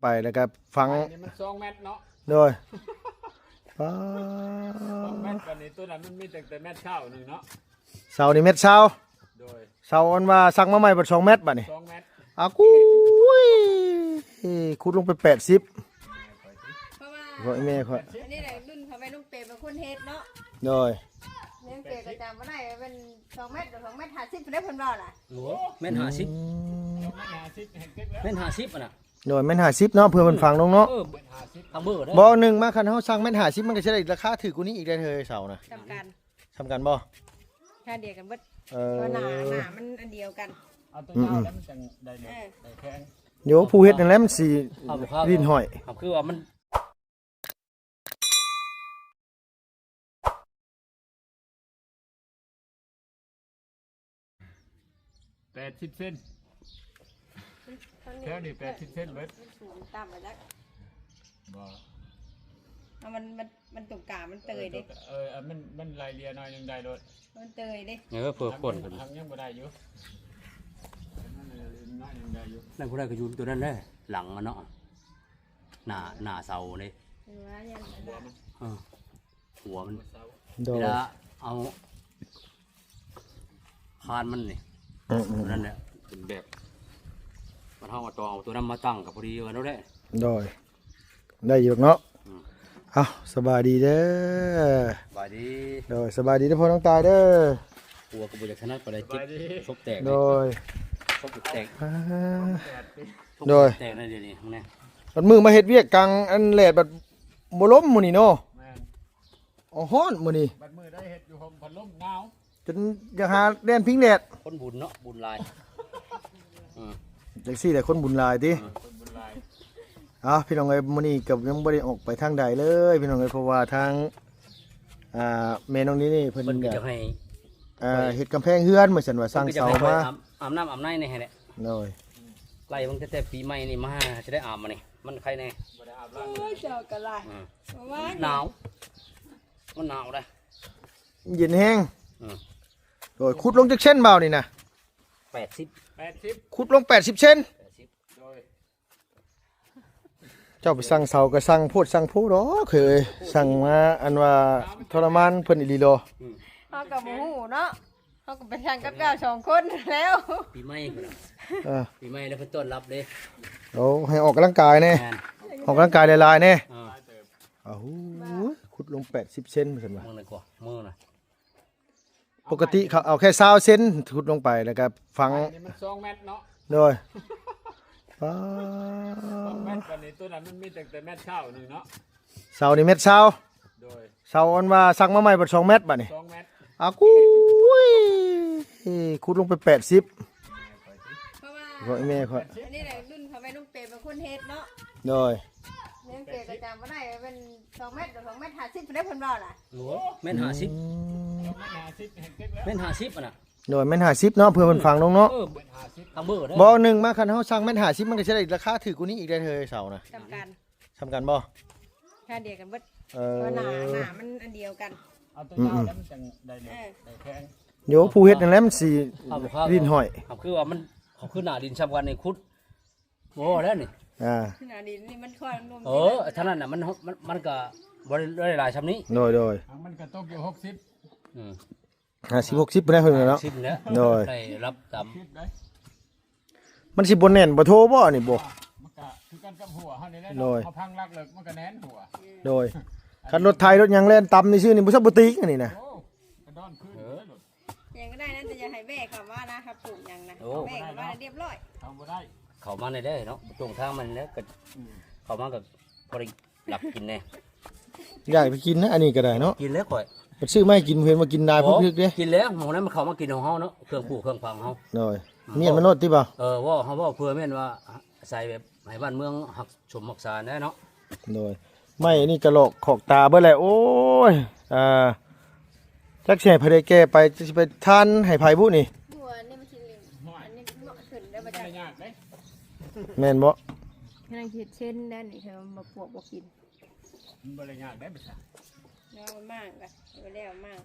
ປ ແລ້ວກໍຝັງ ໄປນີ້ມັນສອງແມັດເນາະ. ໂດຍ ປ້າ ສອງແມັດ ບາດນີ້ຕົວນັ້ນມັນມີຕັ້ງແຕ່ແມັດຊາວໜຶ່ງເນາະ. ເສົານີ້ແມັດຊາວ. ໂດຍ ເສົາອັນວ່າສັ່ງມາໃໝ່ບັດສອງແມັດ ບາດນີ້ສອງແມັດ. ອາ ກຸ້ຍ ຂຸດລົງໄປແປດສິບ. ເພາະວ່າ ຂ້ອຍ ແມ່ຂ້ອຍ ອັນນີ້ແຫຼະ ລຸ້ນເຂົາແມ່ລຸງເປເປັນຄົນເຮັດເນາະ. ໂດຍ ແມ່ລຸງເປກໍຈຳບໍ່ໄດ້ ເປັນສອງແມັດ ສອງແມັດຫ້າສິບພຸ້ນເດ້ ເພິ່ນເວົ້ານະ. ໂອ້ ແມັດຫ້າສິບ ອືມ ແມັດຫ້າສິບຫັ້ນນະ. ໂດຍ ແມ່ນຫ້າສິບເນາະ ເພື່ອເພິ່ນຝັງລົງເນາະ. ເອີ ແມ່ນຫ້າສິບ ທາງເບີເດີ. ບໍ່ ໜຶ່ງມາ ຄັນເຮົາສັ່ງແມ່ນຫ້າສິບ ມັນກໍຊິໄດ້ລາຄາຖືກກວ່ານີ້ອີກໄດ້ເຮີ້ຍ ເສົານະ. ສ່ຳກັນ ສ່ຳກັນບໍ່? ຄ່າດຽວກັນເບິດ. ເອີ ເພາະວ່າໜ້າ ໜ້າມັນອັນດຽວກັນ. ເອົາຕົວຍາວແລ້ວມັນຈັ່ງໄດ້ ເອີ ໄດ້ແຂງ. ໂຍ ຜູ້ເຮັດນັ້ນແຫຼະມັນຊິ ເອົາ ຫຼິ້ນຫ້ອຍ. ເອົາ ຄືວ່າມັນ ແປດສິບເຊັນ ແຖວນີ້ແປດສິບເຊັນເບິດ. ມັນສູງຕ່ຳມາຈັກ ບໍ່ ເອົາ ມັນ ມັນ ມັນຕົງກາງມັນເຕີຍເດ້. ເອີ ເອີ ມັນ ມັນໄລ່ເລ່ຍໜ້ອຍໜຶ່ງໄດ້ໂລດ. ມັນເຕີຍເດ້. ເອີ ເພື່ອຄົນ ຫາກຍັງບໍ່ໄດ້ຢູ່ ມັນເຫຼືອໜ້ອຍໜຶ່ງໄດ້ຢູ່. ນັ້ນຜູ້ໃດກໍຢູ່ຕົວນັ້ນແຫຼະ ຫຼັງມັນເນາະ ໜ້າ ໜ້າເສົາເດ້. ເອີ ຫົວມັນ ເອີ ຫົວມັນ ໂດຍ ເວລາເອົາຄານມັນນີ້ ອືມໆ ຕົວນັ້ນແຫຼະ ເປັນແບບ ມັນເຮົາມາຕໍ່ເອົາຕົວນັ້ນມາຕັ້ງກໍພໍດີວ່າໂນແຫຼະ. ໂດຍ ໄດ້ຢູ່ເນາະ. ອືມ ເອົ້າ ສະບາຍດີເດີ. ສະບາຍດີ. ໂດຍ ສະບາຍດີເດີພໍ່ນ້ອງຕາຍເດີ. ຫົວກໍບໍ່ຢາກຖະໜັດປານໃດ ເຈັບ ສົບແຕກ. ໂດຍ ສົບແຕກ. ອ່າ ໂດຍ ແຕກໃນດຽວນີ້ ບັດມື້ມາເຮັດວຽກກາງອັນແດດບັດບໍ່ລົມມື້ນີ້ເນາະ. ແມ່ນ. ໂອ້ ຮ້ອນມື້ນີ້ ບັດມື້ໄດ້ເຮັດຢູ່ຮົ່ມພັດລົມ ໜາວ ຈົນຢາກຫາແລ່ນພິງແດດ. ຄົນບຸນເນາະ ບຸນຫຼາຍ. ອືມ ຈັ່ງຊີ້ແຫຼະ ຄົນບຸນຫຼາຍຕິ. ເອີ ຄົນບຸນຫຼາຍ. ເອົ້າ ພີ່ນ້ອງເອີຍ ມື້ນີ້ກໍຍັງບໍ່ໄດ້ອອກໄປທາງໃດເລີຍ ພີ່ນ້ອງເອີຍ ເພາະວ່າທາງ ອ່າ ແມ່ນ້ອງນີ້ນີ້ເພິ່ນ ເພິ່ນກໍຢາກໃຫ້ ອ່າ ເຮັດກຳແພງເຮືອນ ວ່າຊັ້ນວ່າ ສັ່ງເສົາມາ ອາບ ອາບນ້ຳອາບໃນນີ້ຫັ້ນແຫຼະ. ໂດຍ ໄລ່ເບິ່ງຕັ້ງແຕ່ປີໃໝ່ນີ້ມາ ຈະໄດ້ອາບມານີ້ ມັນໄຄແນ່. ບໍ່ໄດ້ອາບ ໂອ້ຍ ເຈົ້າກໍຫຼາຍ. ອືມ ວ່າໜາວ ມັນໜາວເດ້ ເຢັນແຮງ. ອືມ ໂດຍ ຂຸດລົງຈັກເຊັນບ່າວນີ້ນະ? ແປດສິບ ແປດສິບ ຂຸດລົງແປດສິບເຊັນ. ແປດສິບ ໂດຍ ເຈົ້າໄປສັ່ງເສົາກໍສັ່ງໂພດສັ່ງໂພດດອກເຮີ້ຍ ສັ່ງມາອັນວ່າທໍລະມານເພິ່ນອີ່ຫຼີດອກ. ອືມ ເຮົາກໍບໍ່ຮູ້ເນາະ ເຮົາກໍໄປສັ່ງກັບເຈົ້າສອງຄົນແລ້ວ. ປີໃໝ່ພຸ້ນນະ. ເອີ ປີໃໝ່ແລ້ວເພິ່ນຕ້ອນຮັບເດ້. ໂອ້ ໃຫ້ອອກກຳລັງກາຍແດ່. ແມ່ນ ອອກກຳລັງກາຍຫຼາຍໆແດ່. ເອີ ໂອ້ໂຫ ຂຸດລົງແປດສິບເຊັນ ວ່າຊັ້ນວ່າ. ມື້ນະ ມື້ນະ ປົກກະຕິເຂົາເອົາແຄ່ຊາວເຊັນຂຸດລົງໄປ ແລ້ວກໍຝັງ. ໄປນີ້ມັນສອງແມັດເນາະ. ໂດຍ ປ້າ ສອງແມັດ ບາດນີ້ຕົວນັ້ນມັນມີຕັ້ງແຕ່ແມັດຊາວໜຶ່ງເນາະ. ເສົານີ້ແມັດຊາວ. ໂດຍ ເສົາອັນວ່າສັ່ງມາໃໝ່ບັດສອງແມັດ ບາດນີ້ສອງແມັດ. ອາ ກຸ້ຍ ຂຸດລົງໄປແປດສິບ. ເພາະວ່າ ແມ່ຂ້ອຍ ອັນນີ້ແຫຼະ ລຸ້ນເຂົາແມ່ລຸງເປເປັນຄົນເຮັດເນາະ. ໂດຍ ແມ່ລຸງເປກໍຈຳບໍ່ໄດ້ ເປັນສອງແມັດ ສອງແມັດຫ້າສິບພຸ້ນເດ້ ເພິ່ນເວົ້ານະ. ໂອ້ ແມັດຫ້າສິບ ອືມ ແມັດຫ້າສິບຫັ້ນນະ. ໂດຍ ແມັດຫ້າສິບເນາະ ເພື່ອເພິ່ນຝັງລົງເນາະ. ເອີ ທາງເບີເດີ. ບໍ່ ໜຶ່ງມາ ຄັນເຮົາສັ່ງແມັດຫ້າສິບ ມັນກໍຊິໄດ້ລາຄາຖືກກວ່ານີ້ອີກໄດ້ເຮີ້ຍ ເສົານະ. ສ່ຳກັນ ສ່ຳກັນບໍ່? ຄ່າດຽວກັນເບິດ. ເອີ ເພາະໜ້າ ໜ້າມັນອັນດຽວກັນ. ເອົາຕົວຍາວແລ້ວມັນຈັ່ງໄດ້ ເອີ ໄດ້ແຂງ. ໂຍ ຜູ້ເຮັດນັ້ນແຫຼະມັນຊິຫຼິ້ນຫ້ອຍ. ເອົາ ຄືວ່າມັນ ເຂົາຄືໜ້າດິນສ່ຳກັນນີ້ ຂຸດບໍ່ແລ້ວນີ້. ອ່າ ໜ້າດິນນີ້ມັນຄ່ອຍລົງ. ເອີ ທາງນັ້ນນະ ມັນ ມັນ ມັນກໍບໍ່ໄດ້ຫຼາຍສ່ຳນີ້. ໂດຍ ໂດຍ ມັນກໍຕົກຢູ່ຫົກສິບ. ອືມ ຫ້າສິບ ຫົກສິບພຸ້ນແຫຼະເພິ່ນເນາະ. ຫ້າສິບແຫຼະ. ໂດຍ ໄດ້ຮັບຕາມ ມັນຊິບໍ່ແໜ້ນບໍ່ໂທບໍ່ນີ້ບໍ່? ມັນກະຄືກັນກັບຫົວເຮົານີ້ແຫຼະ. ໂດຍ ເຮົາພັງຫຼັກເລີກມັນກະແໜ້ນຫົວ. ໂດຍ ຄັນລົດໄຖລົດຫຍັງແລ່ນຕຳນີ້ຊື່ນີ້ບໍ່ຊອບບໍ່ຕີກອັນນີ້ນະ. ໂອ້ ກະດອນຄືນເລີຍລົດ. ຍັງກໍໄດ້ນະ ແຕ່ຢ່າໃຫ້ແບກເຂົ້າມານະ ຖ້າປູກຫຍັງນະ. ໂອ້ ແບກເຂົ້າມາລະລຽບຮ້ອຍ. ເຂົ້າບໍ່ໄດ້ ເຂົ້າມາໄດ້ເນາະ ຕົງທາງມັນແລ້ວກໍ ອືມ ເຂົ້າມາກໍພໍໄດ້ ຫຼັກກິນແດ່. ຢາກໄປກິນນະ ອັນນີ້ກໍໄດ້ເນາະ. ກິນແລ້ວຂ້ອຍ ໄປຊື້ມາໃຫ້ກິນ ເຫັນວ່າກິນຫຼາຍພຸກເດ້. ກິນແລ້ວ ໝ່ອງນັ້ນມັນເຂົ້າມາກິນຂອງເຮົາເນາະ ເຄື່ອງປູກເຄື່ອງຝັງເຮົາ. ໂດຍ ອືມ ມ້ຽນມັນໂລດຕິບໍ່? ເອີ ເວົ້າ ເຮົາເວົ້າເພື່ອແມ່ນວ່າ ໃສ່ແບບໃຫ້ບ້ານເມືອງຮັກສົມຮັກສາແດ່ເນາະ. ໂດຍ ໄມ້ນີ້ກະຫຼອກຂອກຕາເບິດແຫຼະ. ໂອ້ຍ ອ່າ ຈັກຊິໃຫ້ໃຜໄດ້ແກ່ໄປ ຈະຊິໄປທານໃຫ້ໃຜບຸນີ້. ຫົວນີ້ມັນຊິເລັງ ອັນນີ້ເໝາະຂຶ້ນໄດ້ບໍ່ ມັນ ຈ້ະ ຍາກເດ້. ແມ່ນບໍ່? ກຳລັງເຮັດເຊັ່ນນັ້ນນີ້ ໃຫ້ມັນບໍ່ປວກບໍ່ກິນ. ມັນບໍ່ໄດ້ຍາກໄດ໋ ບັດຊະ ເອົາມາກະ ເອົາແລ້ວມາກ.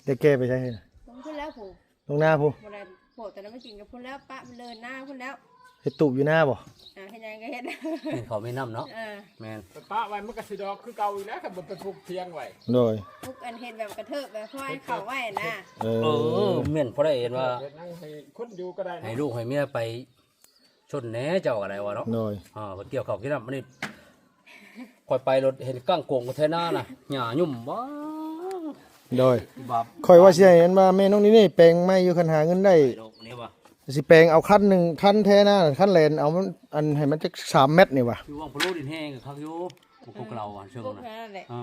ໄດ້ແກ່ໄປໃສຫັ້ນນະ? ລົງພຸ້ນແລ້ວພຸ້ນ ລົງນາພຸ້ນ. ບໍ່ໄດ້ ໂປະຕອນນັ້ນມາກິນກັບພຸ້ນແລ້ວ ປະມັນເລີນນາພຸ້ນແລ້ວ. ເຮັດຕູບຢູ່ນາບໍ່? ອ່າ ເຮັດຫຍັງກໍເຮັດ ແມ່ນເຂົ້າແມ່ນນ້ຳເນາະ. ເອີ ແມ່ນ ໄປປະໄວ້ມັນກໍຊິດອກຄືເກົ່າອີກແລ້ວ ຄັນບໍ່ໄປປູກທຽງໄວ້. ໂດຍ ປຸກອັນເຮັດແບບກະເທີບແບບຫ້ອຍເຂົ້າໄວ້ນະ. ເອີ ເອີ ແມ່ນ ພໍໄດ້ເຫັນວ່າ ເຮັດຫຍັງໃຫ້ຄົນຢູ່ກໍໄດ້ເນາະ ໃຫ້ລູກໃຫ້ເມຍໄປຊົນແດ່ເຈົ້າກໍໄດ້ວ່າເນາະ. ໂດຍ ອ່າ ໄປກ່ຽວເຂົ້າກ່ຽວນ້ຳ ອັນນີ້ຂ້ອຍໄປລົດເຫັນກ້າງໂກງແຖວນານະ ຫຍ້າຫຍຸ້ມບໍ່. ໂດຍ ບາບ ຂ້ອຍວ່າຊິໃຫ້ອັນວ່າແມ່ນ້ອງນີ້ນີ້ແປງໃໝ່ຢູ່ ຄັນຫາເງິນໄດ້ ໄປໂລກນີ້ວ່າ ຊິແປງເອົາຄັນໜຶ່ງ ຄັນແຖນາ ຄັນແລນ ເອົາມັນ ອັນໃຫ້ມັນຈັກສາມແມັດນີ້ວ່າ ຢູ່ວັງພະໂລດິນແຫ້ງກໍຄັກຢູ່ ພວກເຮົາອັນເຊິ່ງ ພວກ ນະ ນັ້ນແຫຼະ. ອ່າ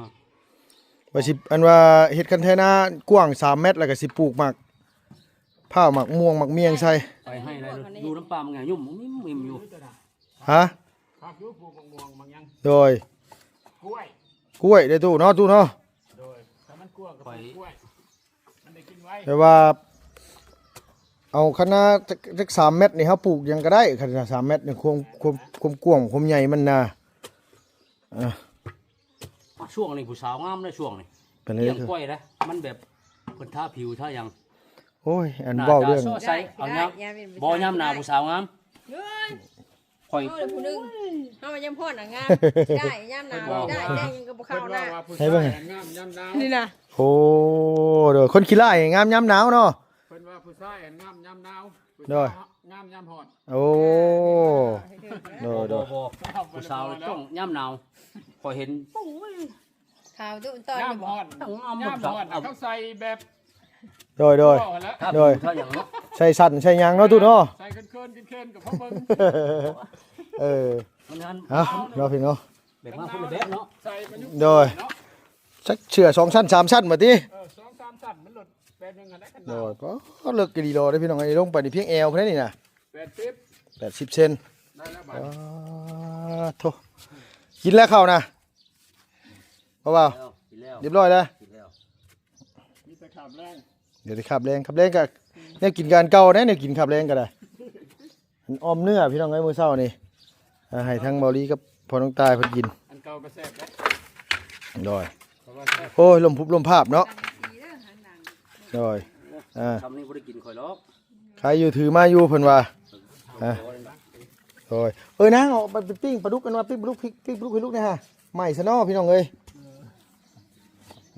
ວ່າຊິ ອັນວ່າເຮັດຄັນແຖນາກວ້າງສາມແມັດ ແລ້ວກໍຊິປູກໝາກພ້າວ ໝາກມ່ວງ ໝາກມ້ຽງໃສ່ ໄປໃຫ້ໄດ້ ຢູ່ນຳປ່າມັນຫຍ້າຫຍຸ້ມ ຫຍຸ້ມຢູ່. ຮະ? ຄັກຢູ່ ປູກໝາກມ່ວງໝາກຫຍັງ. ໂດຍ ກ້ວຍ ກ້ວຍເດ້ຕູ້ເນາະ ຕູ້ເນາະ. ໂດຍ ຖ້າມັນກວ້າງກໍ ຂ້ອຍ ປູກກ້ວຍ ມັນໄດ້ກິນໄວ. ແຕ່ວ່າເອົາຄັນນາຈັກ ຈັກສາມແມັດນີ້ ເຮົາປູກຫຍັງກໍໄດ້ ຄັນນາສາມແມັດນີ້ ຄວາມ ຄວາມ ຄວາມກວ້າງຄວາມໃຫຍ່ມັນນະ. ອ່າ ຊ່ວງນີ້ຜູ້ສາວງາມເດ້ ຊ່ວງນີ້ ເປັນໄງ? ລ້ຽງກ້ວຍເດ້ ມັນແບບເພິ່ນທາຜິວທາຫຍັງ. ໂອ້ຍ ອັນເວົ້າເລື່ອງ ໜ້າຕາສໍໃສ ເອົາຍາມ ບໍ່ ຍາມໜາວຜູ້ສາວງາມ. ເຮີ້ຍ ຂ້ອຍ ເຮົາລະຜູ້ໜຶ່ງ ເຮົາວ່າຍາມຮ້ອນນະງາມ ໄດ້ ຍາມໜາວ ບໍ່ ໄດ້ ແຕ່ງຫຍັງກໍບໍ່ເຂົ້າໜ້າ. ໃຫ້ເບິ່ງ ງາມຍາມໜາວ ນີ້ນະ. ໂອ້ ໂດຍ ຄົນຂີ້ລ້າຍງາມຍາມໜາວເນາະ. ເພິ່ນວ່າຜູ້ຊາຍງາມຍາມໜາວ ໂດຍ ຜູ້ສາວງາມຍາມຮ້ອນ. ໂອ້ ເອີ ໂດຍ ໂດຍ ບໍ່ ບໍ່ ຜູ້ສາວຕ້ອງຍາມໜາວ ຂ້ອຍເຫັນ ໂອ້ຍ ຂາວດຸຕອນ ຍາມຮ້ອນ ຕ້ອງງາມ ຍາມຮ້ອນ ເຂົາໃສ່ແບບ ໂດຍ ໂດຍ ໂດຍ ໃສ່ສັ້ນໃສ່ຫຍັງເນາະ ຕູ້ເນາະ ໃສ່ເຂີນໆ ເຂີນໆ ກໍພໍເບິ່ງ. ເອີ ມັນຫັ້ນ ເອົາເນາະ ພີ່ນ້ອງເນາະ ແບບມາຄົນລະແບບເນາະ ໃສ່ມັນຢູ່ ໂດຍ ເນາະ ຈັກເສື້ອສອງຊັ້ນສາມຊັ້ນບາດຕິ. ເອີ ສອງສາມຊັ້ນ ມັນລົດແບບໜຶ່ງຫັ້ນແຫຼະ. ໂດຍ ກໍເລິກອີ່ຫຼີດອກເດ້ ພີ່ນ້ອງເອີຍ ລົງໄປນີ້ພຽງແອວພຸ້ນນີ້ນະ. ແປດສິບ ແປດສິບເຊັນ ໄດ້ແລ້ວບາດນີ້. ອາ ໂທ້ ກິນແລ້ວເຂົ້ານະ ບໍ່ວ່າ ກິນແລ້ວ ຮຽບຮ້ອຍແລ້ວ ກິນແລ້ວ. ມີແຕ່ຄາບແລງ ດຽວໄດ້ຄາບແລງ ຄາບແລງກໍແນວກິນການເກົ່າແດ່ ແນວກິນຄາບແລງກໍໄດ້. ອັນອ່ອມເນື້ອ ພີ່ນ້ອງເອີຍ ມື້ເຊົ້ານີ້ ອ່າ ໃຫ້ທັງເບົາລີກັບພໍ່ນ້ອງຕາຍເພິ່ນກິນ. ອັນເກົ່າກໍແຊບເດ້. ໂດຍ ເພາະວ່າແຊບ. ໂອ້ຍ ລົມພຸບລົມພາບເນາະ. ໂດຍ ອ່າ ຄຳນີ້ບໍ່ໄດ້ກິນຂ້ອຍດອກ. ໃຄຢູ່ ຖືມາຢູ່ ເພິ່ນວ່າ. ອ່າ ໂດຍ ເອີຍ ນາງ ເອົາໄປ ໄປປີ້ງປາດຸກກັນວ່າ ປີ້ງປາດຸກ ປີ້ງ ປີ້ງປາດຸກໃຫ້ລູກແດ່ຫາ ໃໝ່ຊະເນາະ ພີ່ນ້ອງເອີຍ.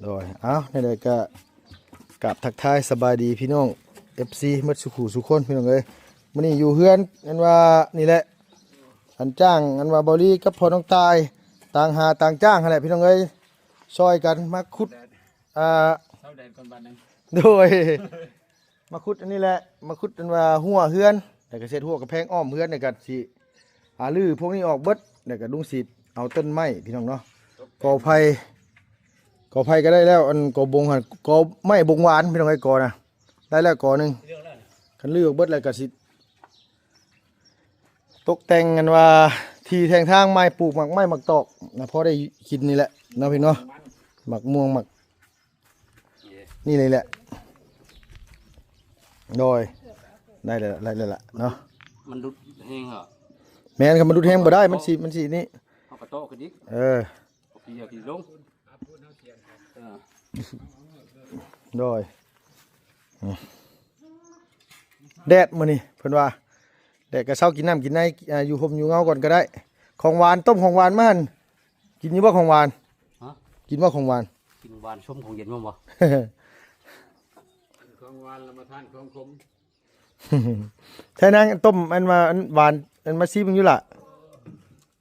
ໂດຍ ເອົາ ແນວໃດກໍກາບທັກທາຍສະບາຍດີພີ່ນ້ອງ ເອັຟຊີ ໝົດສູ່ຄູ່ສູ່ຄົນ ພີ່ນ້ອງເອີຍ. ມື້ນີ້ຢູ່ເຮືອນ ອັນວ່ານີ້ແຫຼະ ອັນຈ້າງ ອັນວ່າເບົາລີກັບພໍ່ນ້ອງຕາຍ ຕ່າງຫາຕ່າງຈ້າງຫັ້ນແຫຼະ ພີ່ນ້ອງເອີຍ ຊ່ອຍກັນມາຂຸດ ອ່າ ເຊົາແດດກ່ອນບາດໜຶ່ງ. ໂດຍ ມາຂຸດອັນນີ້ແຫຼະ ມາຂຸດອັນວ່າຮົ້ວເຮືອນ ແລ້ວກໍເຮັດຮົ້ວກຳແພງອ້ອມເຮືອນ ແລ້ວກໍຊິ ອ່າ ຮື້ພວກນີ້ອອກເບິດ ແລ້ວກໍລຸງຊິເອົາຕົ້ນໄມ້ ພີ່ນ້ອງເນາະ ກໍໄຜ່ ກໍໄຜ່ກໍໄດ້ແລ້ວ ອັນກໍບົງຫັ້ນ ກໍໄມ້ບົງຫວານ ພີ່ນ້ອງເອີຍ ກໍນະ ໄດ້ແລ້ວກໍໜຶ່ງ. ຄັນຮື້ອອກເບິດແລ້ວກໍຊິຕົກແຕ່ງ ອັນວ່າທີ່ແທງທາງໃໝ່ ປູກໝາກໄມ້ໝາກຕອກນະ ພໍໄດ້ກິນນີ້ແຫຼະເນາະ ພີ່ນ້ອງເນາະ ໝາກມ່ວງໝາກ ນີ້ເລີຍແຫຼະ ໂດຍ ໄດ້ແລ້ວ ໄດ້ແລ້ວລະເນາະ. ມັນດຸດແຮງເນາະ. ແມ່ນ ຄັນມັນດຸດແຮງບໍ່ໄດ້ ມັນຊິ ມັນຊິນີ້ ເຮົາກໍໂຕະຂຶ້ນອີກ. ເອີ ເອົາເກຍຂຶ້ນລົງ. ເອີ ໂດຍ ອືມ ແດດມື້ນີ້ເພິ່ນວ່າ ແດດກໍເຊົາ ກິນນ້ຳກິນໃນ ອ່າ ຢູ່ຮົ່ມຢູ່ເງົາກ່ອນກໍໄດ້. ຂອງຫວານ ຕົ້ມຂອງຫວານມາຫັ້ນ ກິນຢູ່ບໍ່ຂອງຫວານ? ຮະ? ກິນບໍ່ຂອງຫວານ? ກິນຫວານຊົມຂອງເຢັນແມ່ນບໍ່? ຂອງຫວານແລ້ວມາທານຂອງຂົມ. ແທ້ນາງ ຕົ້ມອັນວ່າອັນຫວານ ອັນມາຊີມເບິ່ງຢູ່ລະ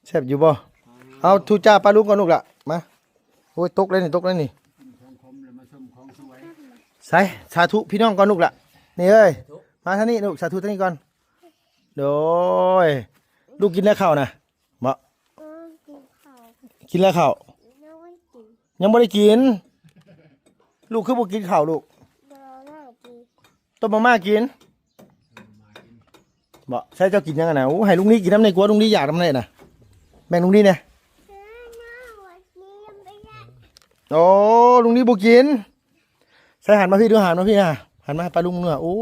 ແຊບຢູ່ບໍ່? ເອົາ ທຸຈ້າປ້າລຸງກ່ອນລູກລະ ມາ. ໂອ້ຍ ຕົກແລ້ວນີ້ ຕົກແລ້ວນີ້. ຂອງຂົມແລ້ວມາຊົມຂອງສວຍ. ໃສ ສາທຸພີ່ນ້ອງກ່ອນລູກລະ ນີ້ເອີຍ ສາທຸ ມາທາງນີ້ລູກ ສາທຸທາງນີ້ກ່ອນ. ໂດຍ ລູກກິນແລ້ວເຂົ້ານະ? ບໍ່ ເອີ ກິນເຂົ້າ ກິນແລ້ວເຂົ້າ? ຍັງບໍ່ໄດ້ກິນ ຍັງບໍ່ໄດ້ກິນ. ລູກຄືບໍ່ກິນເຂົ້າລູກ? ບໍ່ໄດ້ກິນ ຕົ້ມມາມ່າກິນ. ບໍ່ ໃສ່ເຈົ້າກິນຫຍັງຫັ້ນນະ? ໂອ້ ໃຫ້ລຸງນີ້ກິນນຳແດ່ກວ່າ ລຸງນີ້ຢາກນຳແດ່ນະ ແບ່ງລຸງນີ້ແດ່. ເອີ ນ້ອງບໍ່ກິນ ໂອ້ ລຸງນີ້ບໍ່ກິນ. ໃສ່ ຫັນມາພີ້ດູ ຫັນມາພີ້ນະ ຫັນມາໃຫ້ປ້າລຸງເນາະ. ໂອ້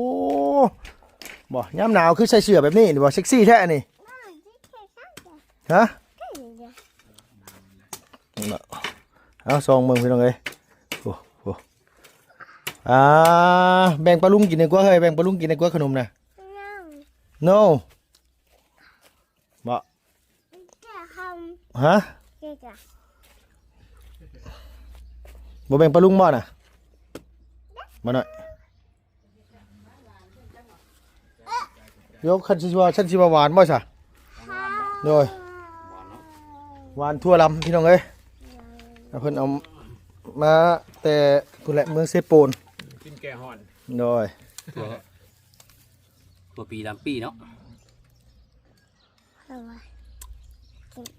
ບໍ່ ຍາມໜາວຄືໃສ່ເສື້ອແບບນີ້ນີ້ບໍ່ ເຊັກຊີແທ້ນີ້. ຮະ ເອົາ ສ່ອງເບິ່ງພີ່ນ້ອງເອີຍ. ໂອ້ ໂອ້ ອ່າ ແບ່ງປ້າລຸງກິນດີກວ່າເຮີ້ຍ ແບ່ງປ້າລຸງກິນດີກວ່າຂະໜົມນະ. No. ຮະ? ບໍ່ແບ່ງປາລຸງບໍ່ນະ? ບໍ່ໜ້ອຍ. ໂຍ ຄັນຊິວ່າ ຄັນຊິວ່າຫວານບໍ່ຊະ? ໂດຍ ຫວານທົ່ວລຳ ພີ່ນ້ອງເອີຍ. ເພິ່ນເອົາມາແຕ່ພຸ້ນແຫຼະ ເມືອງເຊໂປນ. ກິນແກ້ຮ້ອນ. ໂດຍ ທົ່ວ ທົ່ວປີລຳປີເນາະ.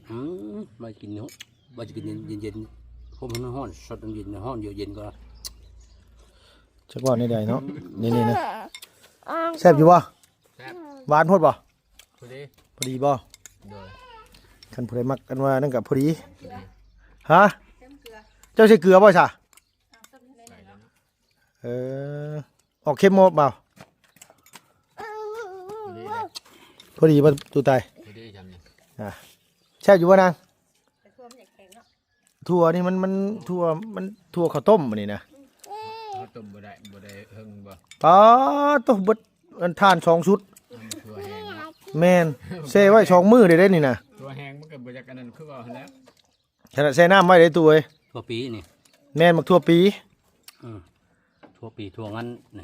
ອືມ ມາກິນເນາະ ວ່າຈະກິນເຢັນໆ ເຢັນໆ ເພາະມັນຮ້ອນ ຊອດເຢັນໆ ຮ້ອນເຢັນໆ ກໍ ຈັກວ່າແນວໃດເນາະ. ນີ້ໆ ນະ ແຊບຢູ່ບໍ່? ແຊບ. ຫວານໂພດບໍ່? ພໍດີ ພໍດີບໍ່? ໂດຍ ຄັນຜູ້ໃດມັກ ອັນວ່ານັ້ນກໍພໍດີ. ຮະ? ເຈົ້າໃສ່ເກືອບໍ່ຊະ? ເອີ ອອກເຄັມບໍ່ບ່າວ? ພໍດີບໍ່ຕູ້ໄຕ? ພໍດີຈຳນີ້. ອ່າ ແຊບຢູ່ບໍ່ນາງ? ແຕ່ຖົ່ວມັນຢາກແຂງເນາະ. ຖົ່ວນີ້ມັນ ມັນຖົ່ວ ມັນຖົ່ວເຂົ້າຕົ້ມອັນນີ້ນະ. ເຂົ້າຕົ້ມບໍ່ໄດ້ ບໍ່ໄດ້ເຫິງບໍ່? ປາໂຕ ເບິດອັນຖ່ານສອງຊຸດ. ຖົ່ວແຫ້ງເນາະ. ແມ່ນ ແຊ່ໄວ້ສອງມື້ໄດ້ເດ້ນີ້ນະ. ຖົ່ວແຫ້ງມັນກໍບໍ່ຢາກອັນນັ້ນ ຄືວ່າຫັ້ນແຫຼະ. ຂະໜາດແຊ່ນ້ຳໄວ້ເດ້ຕູ້ເອີຍ. ຖົ່ວປີນີ້. ແມ່ນ ໝາກຖົ່ວປີ. ອືມ ຖົ່ວປີ ຖົ່ວງັນນີ້.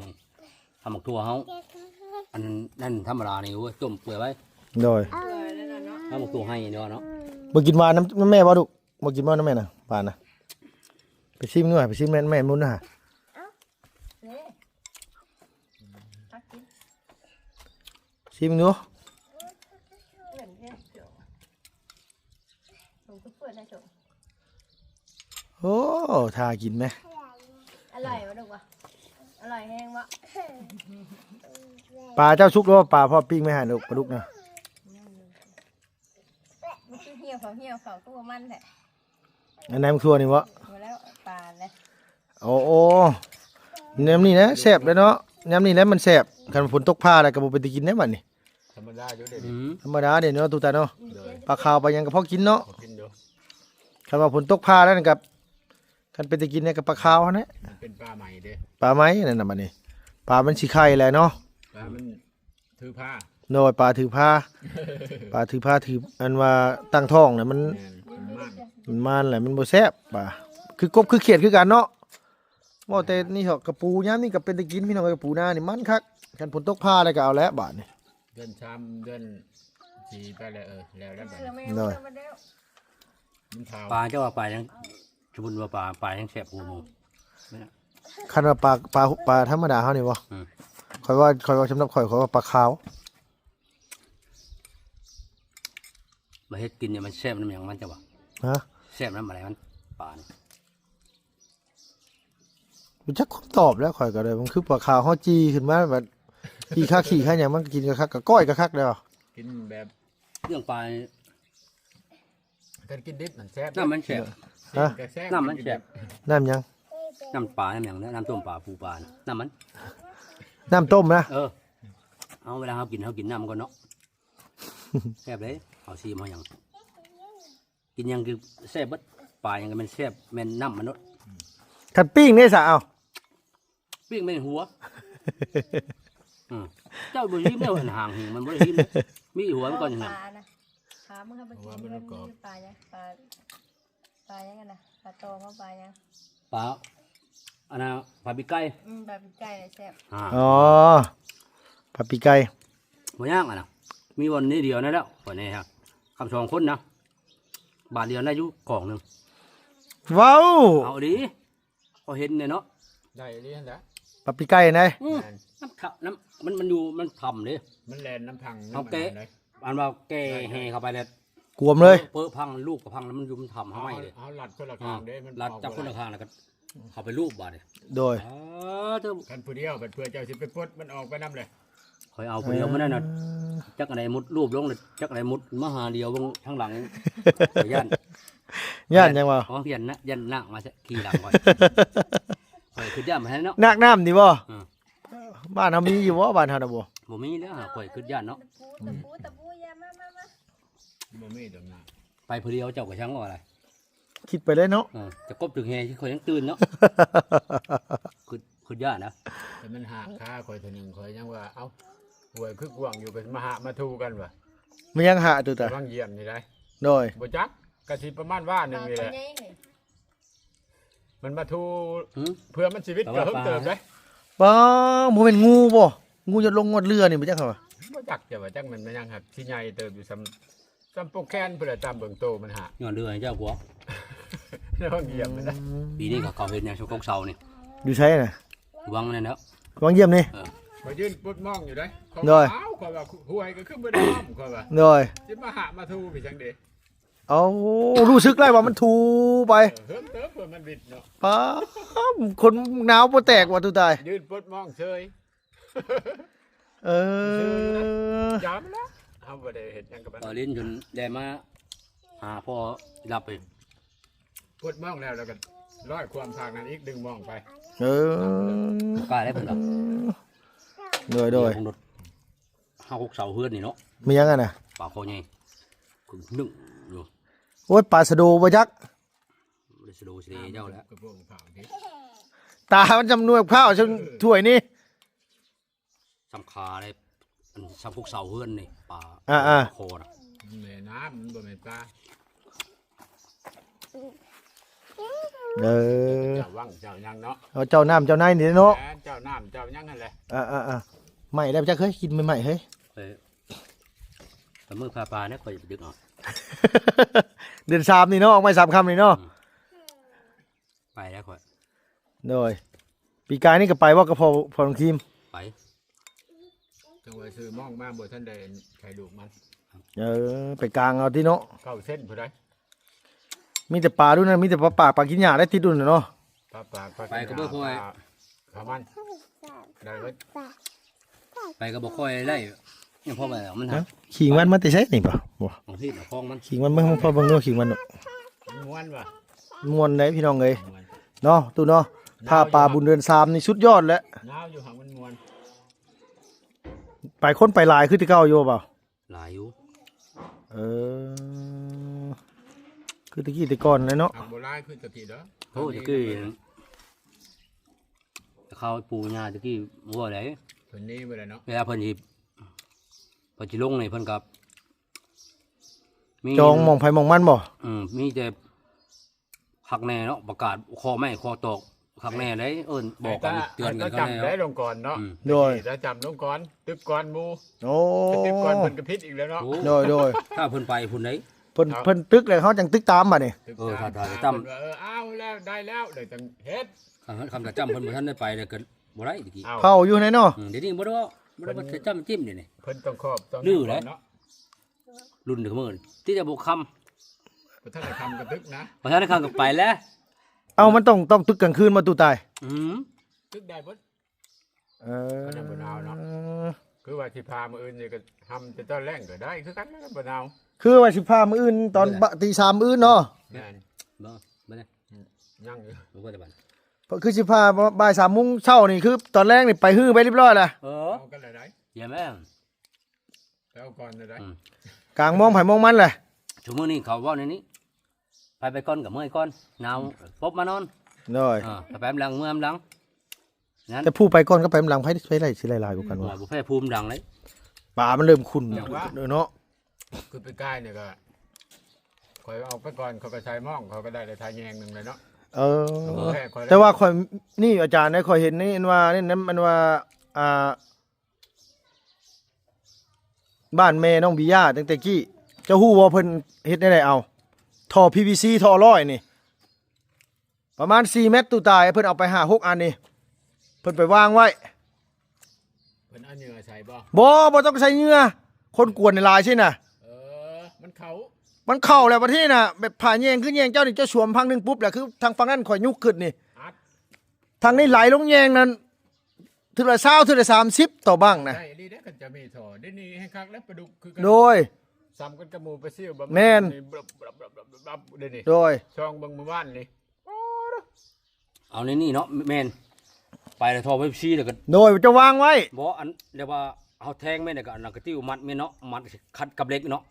ເອົາໝາກຖົ່ວເຮົາ ອັນນັ້ນທຳມະດານີ້ ໂອ້ຍ ຕົ້ມເປື່ອຍໄວ້. ໂດຍ ເອົາໝາກຖົ່ວໄຮ່ນີ້ເນາະ. ບໍ່ກິນຫວານນຳ ນຳແມ່ບໍ່ລູກ? ບໍ່ກິນບໍ່ນຳແມ່ນະ ຫວານນະ? ໄປຊີມດູຫາ ໄປຊີມແມ່ ແມ່ບຸນນະຫາ. ຊີມດູ. ໂອ້ ຖ້າກິນແມ. ອະລ່ອຍບໍ່ລູກວະ? ອະລ່ອຍແຮງບໍ່? ປາເຈົ້າສຸກແລ້ວບໍ່? ປາພໍ່ປີ້ງໄວ້ໃຫ້ລູກ ປາດຸກນະ. ມັນຄືຫ່ຽວເຂົາ ຫ່ຽວເຂົາຄືບໍ່ມັນແທ້. ອັນໃນໝາກຖົ່ວນີ້ບໍ່? ບໍ່ແລ້ວ ປານເດ້. ໂອ້ ໂອ້ ຍາມນີ້ນະແຊບເດ້ເນາະ. ຍາມນີ້ແຫຼະມັນແຊບ. ຄັນຝົນຕົກຟ້າແລ້ວກໍບໍ່ເປັນຕາກິນແດ່ບັດນີ້. ທຳມະດາຢູ່ເດ້. ອືມ ທຳມະດາເດ້ເນາະ ຕູ້ຕາເນາະ. ໂດຍ ປາຂາວປາຫຍັງກໍພໍກິນເນາະ. ພໍກິນຢູ່. ຄັນວ່າຝົນຕົກຟ້າແລ້ວນີ້ກໍ ຄັນເປັນຕາກິນນີ້ກໍປາຂາວຫັ້ນແຫຼະ. ມັນເປັນປາໃໝ່ເດ້. ປາໃໝ່ນັ້ນນະບັດນີ້. ປາມັນຊິໄຂ່ແຫຼະເນາະ. ປາມັນຖືພາ. ໂດຍ ປາຖືພາ. ປາຖືພາ ຖື ອັນວ່າຕັ້ງທ້ອງນະ ມັນ ແມ່ນ ມັນມັນ ມັນແຫຼະ ມັນບໍ່ແຊບ. ປາຄືກົບຄືຂຽດຄືກັນເນາະ. ເວົ້າແຕ່ນີ້ເຖາະ ກະປູຍາມນີ້ກໍເປັນຕາກິນ ພີ່ນ້ອງເອີຍ. ກະປູນານີ້ມັນຄັກ. ຄັນຝົນຕົກຟ້າແລ້ວກໍເອົາແຫຼະບາດນີ້. ເດືອນສາມ ເດືອນສີ່ໄປແລ້ວ. ເອີ ແລ້ວແລ້ວບາດນີ້. ໂດຍ ມັນຂາວ. ປາ ເຈົ້າວ່າປາຫຍັງ? ສົມມຸດວ່າປາ ປາຫຍັງແຊບກວ່າໝູ່? ຄັນວ່າປາ ປາ ປາທຳມະດາເຮົານີ້ບໍ່? ອືມ ຂ້ອຍວ່າ ຂ້ອຍວ່າສຳລັບຂ້ອຍ ຂ້ອຍວ່າປາຂາວ. ມາເຮັດກິນນີ້ມັນແຊບນຳຫຍັງມັນ ເຈົ້າວ່າ? ຮະ? ແຊບນຳອະໄລມັນ ປານີ້? ບໍ່ຈັກຄຳຕອບແລ້ວ ຂ້ອຍກໍເລີຍ ມັນຄືປາຂາວເຮົາຈີ່ຂຶ້ນມາແບບ ຂີ້ຄາຂີ້ຄາຫຍັງ ມັນກໍກິນກໍຄັກ ກໍກ້ອຍກໍຄັກແລ້ວ. ກິນແບບ ເລື່ອງປານີ້ ຄັນກິນດິບມັນແຊບ. ນ້ຳມັນແຊບ. ຮະ? ກິນກໍແຊບ. ນ້ຳມັນແຊບ. ກິນດິບ. ນ້ຳຫຍັງ? ນ້ຳປາ ນ້ຳຫຍັງເນາະ ນ້ຳຕົ້ມປາ ປູປາ ນ້ຳມັນ ນ້ຳຕົ້ມນະ. ເອີ ເຮົາ ເວລາເຮົາກິນ ເຮົາກິນນ້ຳມັນກ່ອນເນາະ. ແຊບເດ້. ເຮົາຊີມເຮົາຫຍັງ ກິນຫຍັງຄືແຊບເບິດ. ປາຫຍັງກໍແມ່ນແຊບ ແມ່ນນ້ຳມັນໂລດ. ຄັນປີ້ງເດ້ຊະ ເອົ້າ ປີ້ງແມ່ນຫົວ. ອືມ ເຈົ້າບໍ່ຊີມເດ້ ອັນຫາງຫຶງມັນບໍ່ໄດ້ຊີມເດ້. ມີຫົວມັນກ່ອນ. ປານະ ຖາມເບິ່ງ ເຮົາໄປກິນ ເພາະວ່າມັນ ມັນ ປາຫຍັງ ປາ ປາຫຍັງຫັ້ນນະ ປາຕອງ ປາຫຍັງ ປາ ອັນນ່າ ປາປີກໄກ່. ອືມ ປາປີກໄກ່ແຊບ. ອ່າ ອໍ ປາປີກໄກ່ ບໍ່ຍາກຫັ້ນນະ. ມີບ່ອນນີ້ດຽວນັ້ນແຫຼະ ຂ້ອຍນີ້ຮະ ຄຳສອງຄົນນະ ບາດດຽວໄດ້ຢູ່ຂອງໜຶ່ງ. ເວົ້າ ເອົາອີ່ຫຼີ. ກໍເຫັນແຫຼະເນາະ ໄດ້ອີ່ຫຼີຫັ້ນແຫຼະ ປາປີກໄກ່ນະ. ອືມ ແມ່ນ ນ້ຳຂະ ນ້ຳ ມັນ ມັນຢູ່ ມັນຖ້ຳເດ້ ມັນແລ່ນນຳພັງ. ເຮົາແກະ ມັນ ອັນວ່າແກະແຫ່ເຂົ້າໄປແລ້ວ ກວມເລີຍ ເປິະພັງ ລູກກໍພັງ ແລ້ວມັນຢູ່ ມັນຖ້ຳເຮົາໃໝ່ເດ້. ເຮົາລັດຄົນລະຂ້າງເດ້ ມັນ ລັດຈາກຄົນລະຂ້າງ ແລ້ວກໍເຂົ້າໄປລູບບາດນີ້. ໂດຍ ເອີ ຄັນຜູ້ດຽວ ບັດເພື່ອເຈົ້າຊິໄປປົດມັນອອກໄປນຳເລີຍ. ຂ້ອຍເອົາຜູ້ດຽວມື້ນັ້ນນະ ເອີ ຈັກອັນໃດມຸດລູບລົງ ຈັກອັນໃດມຸດມາຫາດຽວເບິ່ງທາງຫຼັງ. ຂ້ອຍຢ້ານ ຢ້ານຫຍັງວະ? ອໍ ຢ້ານນະ ຢ້ານນາງມາຂີ່ຫຼັງຂ້ອຍ. ຂ້ອຍຄິດຢ້ານຫັ້ນເນາະ ນາງນ້ຳນີ້ບໍ່? ເອີ ບ້ານເຮົາມີຢູ່ບໍ່? ບ້ານເຮົານະບໍ່ ບໍ່ມີແລ້ວ. ຂ້ອຍຄິດຢ້ານເນາະ ຕະປູ ຕະປູ ຕະປູ ຢ່າ ມາ ມາ ມາ ບໍ່ມີດອກນາງ. ໄປຜູ້ດຽວເຈົ້າກໍຊ່າງວ່າໄດ. ຄິດໄປເລີຍເນາະ ເອີ ຈະກົບຖືກແຮ່ ຂ້ອຍຍັງຕື່ນເນາະ. ຄິດ ຄິດຢ້ານນະ ແຕ່ມັນຫາກຂາຂ້ອຍເທື່ອໜຶ່ງ ຂ້ອຍຍັງວ່າ ເອົ້າ ຫ້ວຍຄືກວ້າງຢູ່ ກໍມາຫາມາທູກັນວ່າ ມັນຍັງຫາກຢູ່ຕາ ກຳລັງຢ້ຽມນີ້ໄດ. ໂດຍ ບໍ່ຈັກ ກະຊິປະມານວ່າໜຶ່ງນີ້ແຫຼະ ມັນມາທູ ຫືມ ເພື່ອມັນຊີວິດກະເຫິງເຕີບເດ້. ບໍ່ ບໍ່ແມ່ນງູບໍ່? ງູຍອດລົງຍອດເຫຼືອນີ້ບໍ່ຈັກເຂົາວ່າ ບໍ່ຈັກ ຈະວ່າຈັກມັນແມ່ນຫຍັງ ຫາກຊິໃຫຍ່ເຕີບຢູ່ ສ່ຳ ສ່ຳປົກແຂນພຸ້ນແຫຼະ ຕາມເບິ່ງໂຕມັນຫາ ຍ້ອນເລື່ອໃຫ້ເຈົ້າພວກ ລະວັງຢຽບມັນນະ. ປີນີ້ເຂົາເຮັດຫຍັງ ຊົກເສົານີ້ ຢູ່ໃສນະ? ວັງນັ້ນແຫຼະ ວັງຢ້ຽມນີ້ ເອີ ຂ້ອຍຢືນປົດມອງຢູ່ເດ້. ໂດຍ ຂ້ອຍວ່າ ຫ້ວຍກະຄືບໍ່ໄດ້ນ້ຳ ຂ້ອຍວ່າ ໂດຍ ຊິມາຫາມາທູໄປຈັ່ງໃດ. ເອົາ ຮູ້ສຶກໄດ້ວ່າມັນຖູໄປ ເອີ ເຫິງເຕີບ ເພື່ອມັນວິດເນາະ. ປ້າ ຄົນໜາວບໍ່ແຕກວ່າ ຕູ້ຕາຍ ຢືນປົດມອງເຊີຍ. ເອີ ຢ່າມັນລະ ເຮົາບໍ່ໄດ້ເຮັດຫຍັງກັບມັນ ກໍຫຼິ້ນຈົນໄດ້ມາຫາພໍ່ລັບໄປ ປົດມອງແລ້ວ ແລ້ວກໍລອຍຄວາມທາງນັ້ນອີກ ດຶງມອງໄປ. ເອີ ບໍ່ກ້າໄດ້ເພິ່ນວ່າ ໂດຍ ໂດຍ ເຮືອຂອງລົດ ເຮົາຫົກເສົາເຮືອນນີ້ເນາະ ມີຫຍັງຫັ້ນນະ? ປາຄໍໃຫຍ່ ຄຶ່ງໜຶ່ງຢູ່. ໂອ້ຍ ປາສະໂດບໍ່ຈັກ ບໍ່ໄດ້ສະໂດສະເດເຈົ້າແຫຼະ ກະໂປງຂາວນີ້ ຕາມັນຈຳນວນຂ້າວ ເອີ ຊ່ຳຖ້ວຍນີ້ ສ່ຳຂາເດ້ ອັນສ່ຳພວກເສົາເຮືອນນີ້ ປາ ອ່າໆ ຄອນະ ມັນແມ່ນ້ຳ ມັນບໍ່ແມ່ນປາ. ເອີ ເຈົ້າວັງເຈົ້າຫຍັງເນາະ ເອົາເຈົ້ານ້ຳເຈົ້າໃນນີ້ເນາະ ແມ່ນ ເຈົ້ານ້ຳເຈົ້າຫຍັງຫັ້ນແຫຼະ. ອ່າໆໆ ໄໝ້ແລ້ວຈັກເຮີ້ຍ ກິນໃໝ່ໆເຮີ້ຍ. ເອີ ແຕ່ມື້ພາປານະ ຂ້ອຍໄປດຶກເອົາ ເດືອນສາມນີ້ເນາະ ອອກໄມ້ສາມຄຳນີ້ເນາະ. ອືມ ໄປແລ້ວຂ້ອຍ ໂດຍ ປີກາຍນີ້ກໍໄປບໍ່ກັບພໍ່ ພໍ່ນ້ອງທີມ? ໄປ ຈັ່ງວ່າຊື້ມອງມາບໍ່ທັນໄດ້ໄຂ່ລູກມັນ. ເອີ ໄປກາງເອົາຕິເນາະ ເກົ້າເຊັນພຸ້ນໃດ. ມີແຕ່ປາດຸນນະ ມີແຕ່ປາປາກ ປາກິນຫຍ້າໄດ້ຕິດດຸນນະເນາະ ປາປາກ ປາ ໄປກໍບໍ່ຄ່ອຍ ປາ ປາມັນ ໄດ້ເບິດ ໄປກໍບໍ່ຄ່ອຍໄດ້ ຍັງພໍໄປແລ້ວມັນຫາ ຂີງວັນມາແຕ່ໃສນີ້ບໍ່? ບໍ່ ຂອງທີ່ຂອງມັນ ຂີງວັນເບິ່ງ ພໍເບິ່ງດູຂີງວັນ ມ່ວນວ່າ ມ່ວນເດ້ພີ່ນ້ອງເອີຍ ມ່ວນ ເນາະ ຕູ້ເນາະ ພາປາບຸນເດືອນສາມນີ້ສຸດຍອດແຫຼະ ໜາວຢູ່ຫາກມັນມ່ວນ ໄປຄົນໄປຫຼາຍຄືແຕ່ເກົ່າຢູ່ບໍ່? ຫຼາຍຢູ່ ເອີ ຄືແຕ່ກີ້ແຕ່ກ່ອນແຫຼະເນາະ ຫາກບໍ່ຫຼາຍຄືແຕ່ກີ້ດອກ ໂອ້ ແຕ່ກີ້ ເຂົາປູ່ຍ່າແຕ່ກີ້ບໍ່ໄດ້ ເພິ່ນໜີໄປແລ້ວເນາະ ເວລາເພິ່ນຊິ ເພິ່ນຊິລົງນີ້ເພິ່ນກໍມີ ຈອງໝ່ອງໃຜໝ່ອງມັນບໍ່? ອືມ ມີແຕ່ ຄັກແນ່ເນາະ ປະກາດຂໍ້ໄມ້ຂໍ້ຕອກຄັກແນ່ເດ້ ເອີ້ນບອກກັນເຕືອນກັນຄັກແນ່ເນາະ ໄດ້ລົງກ່ອນເນາະ ອືມ ໂດຍ ໄດ້ຈຳລົງກ່ອນ ຕຶກກ່ອນໝູ່ ໂອ້ ໄປຕຶກກ່ອນເພິ່ນກໍຜິດອີກແລ້ວເນາະ ໂດຍ ໂດຍ ຖ້າເພິ່ນໄປພຸ້ນເດ້ ເພິ່ນ ເອີ ເພິ່ນຕຶກແລ້ວເຮົາຈັ່ງຕຶກຕາມບາດນີ້ ເອີ ຖ້າ ຖ້າຈຳ ເອີ ເອົາແລ້ວ ໄດ້ແລ້ວ ໄດ້ຈັ່ງເຮັດ ຄັນ ຄັນຈຳເພິ່ນບໍ່ທັນໄດ້ໄປແລ້ວກໍບໍ່ໄດ້ຕະກີ້ ເອົ້າ ເຝົ້າຢູ່ຫັ້ນເນາະ ອືມ ດຽວນີ້ບໍ່ໄດ້ ບໍ່ໄດ້ວ່າຈຳຈິ້ມດຽວນີ້ ເພິ່ນຕ້ອງຂອບຕ້ອງ ລືແຫຼະ ເນາະ ລຸ້ນເດີມື້ນີ້ ທີ່ຈະບໍ່ຄ່ຳ ບໍ່ທັນໄດ້ຄ່ຳກໍຕຶກນະ ບໍ່ທັນໄດ້ຄ່ຳກໍໄປແລ້ວ ເອົ້າ ມັນຕ້ອງ ຕ້ອງຕຶກກາງຄືນບໍ່ຕູ້ຕາຍ ອືມ ຕຶກໄດ້ເບິດ ເອີ ມັນຍັງບໍ່ໜາວເນາະ ຄືວ່າຊິພາມື້ອື່ນນີ້ກໍຮ່ຳແຕ່ຕອນແລງກໍໄດ້ຄືກັນ ມັນບໍ່ໜາວ ຄືວ່າຊິພາມື້ອື່ນຕອນ ເອີ ບະ ຕີສາມມື້ອື່ນເນາະ ແມ່ນ ບໍ່ ບໍ່ໄດ້ ອືມ ຍັງຢູ່ ບໍ່ໄດ້ບັດ ຄືຊິພາບ່າຍສາມໂມງເຊົ້ານີ້ ຄືຕອນແລງນີ້ໄປຮື້ໄປຮຽບຮ້ອຍແລ້ວ ເອີ ເອົາກັນແລ້ວໄດ໋ ຢ່າແມ່ນ ແລ້ວກ່ອນນະໄດ໋ ອືມ ກາງມອງໃຜມອງມັນແຫຼະ ຊຸມື້ນີ້ເຂົາເວົ້າແນວນີ້ ໃຜໄປກ່ອນກໍເມື່ອຍກ່ອນ ໜາວ ອືມ ປົບມານອນ ໂດຍ ເອີ ໃຜໄປນຳຫຼັງເມື່ອນຳຫຼັງ ນັ້ນ ແຕ່ຜູ້ໄປກ່ອນກັບໄປນຳຫຼັງ ໃຜ ໃຜໄດ້ ຊິໄດ້ຫຼາຍກວ່າກັນວະ ບໍ່ແພ້ພູມຫຼັງເດ້ ປາມັນເລີ່ມຂຸ້ນ ຢ່າງວ່າ ເນາະ ຄືປີກາຍນີ້ກໍ ຂ້ອຍອອກໄປກ່ອນ ຂ້ອຍກໍໃສ່ມອງ ຂ້ອຍກໍໄດ້ ໄດ້ທ່າແຍງໜຶ່ງແລ້ວເນາະ ເອີ ແຕ່ວ່າຂ້ອຍນີ້ ອາຈານເດ້ ຂ້ອຍເຫັນໃນອັນວ່າ ໃນ ອັນວ່າ ອ່າ ບ້ານແມ່ນ້ອງບີຢາຕັ້ງແຕ່ກີ້ ເຈົ້າຮູ້ບໍ່ເພິ່ນເຮັດແນວໃດເອົາ ທໍ່ພີວີຊີ ທໍ່ຮ້ອຍນີ້ ປະມານສີ່ແມັດຕູ້ຕາຍ ເພິ່ນເອົາໄປຫ້າຫົກອັນນີ້ ເພິ່ນໄປວາງໄວ້ ເພິ່ນເອົາເຫຍື່ອໃສ່ບໍ່? ບໍ່ ບໍ່ຕ້ອງໃສ່ເຫຍື່ອ ຄົນກວນຫຼາຍຊີ້ນະ ເອີ ມັນເຂົ້າ ມັນເຂົ້າແລ້ວບັດນີ້ນະ ແບບຜ່າແຍງຄືແຍງເຈົ້ານີ້ ເຈົ້າສວມພັງໜຶ່ງປຸບແລ້ວ ຄືທາງຝັ່ງນັ້ນຂ້ອຍຍຸກຂຶ້ນນີ້ ອັດ ທາງນີ້ໄຫຼລົງແຍງນັ້ນ ເທື່ອລະຊາວ ເທື່ອລະສາມສິບຕໍ່ບັ້ງນະ ໄດ້ອີ່ຫຼີເດ້ ຄັນຈະມີທໍ່ ດຽວນີ້ແຮງຄັກແລ້ວ ປາດຸກຄືກັນ ໂດຍ ສ່ຳກັນກັບໝູ່ປາຊິວ ແມ່ນ ດຽວນີ້ ໂດຍ ຊ່ອງເບິ່ງມື້ວານນີ້ ເອົາໃນນີ້ເນາະ ແມ່ນ ໄປແລ້ວທໍ່ໄວ້ຊີ ແລ້ວກໍ ໂດຍ ຈະວາງໄວ້ ບໍ່ ອັນ ແລ້ວວ່າເຮົາແທງແມ່ນ ແລ້ວກໍອັນນັ້ນກະຕິວມັດແມ່ນເນາະ ມັດຂັດກັບເຫຼັກເນາະ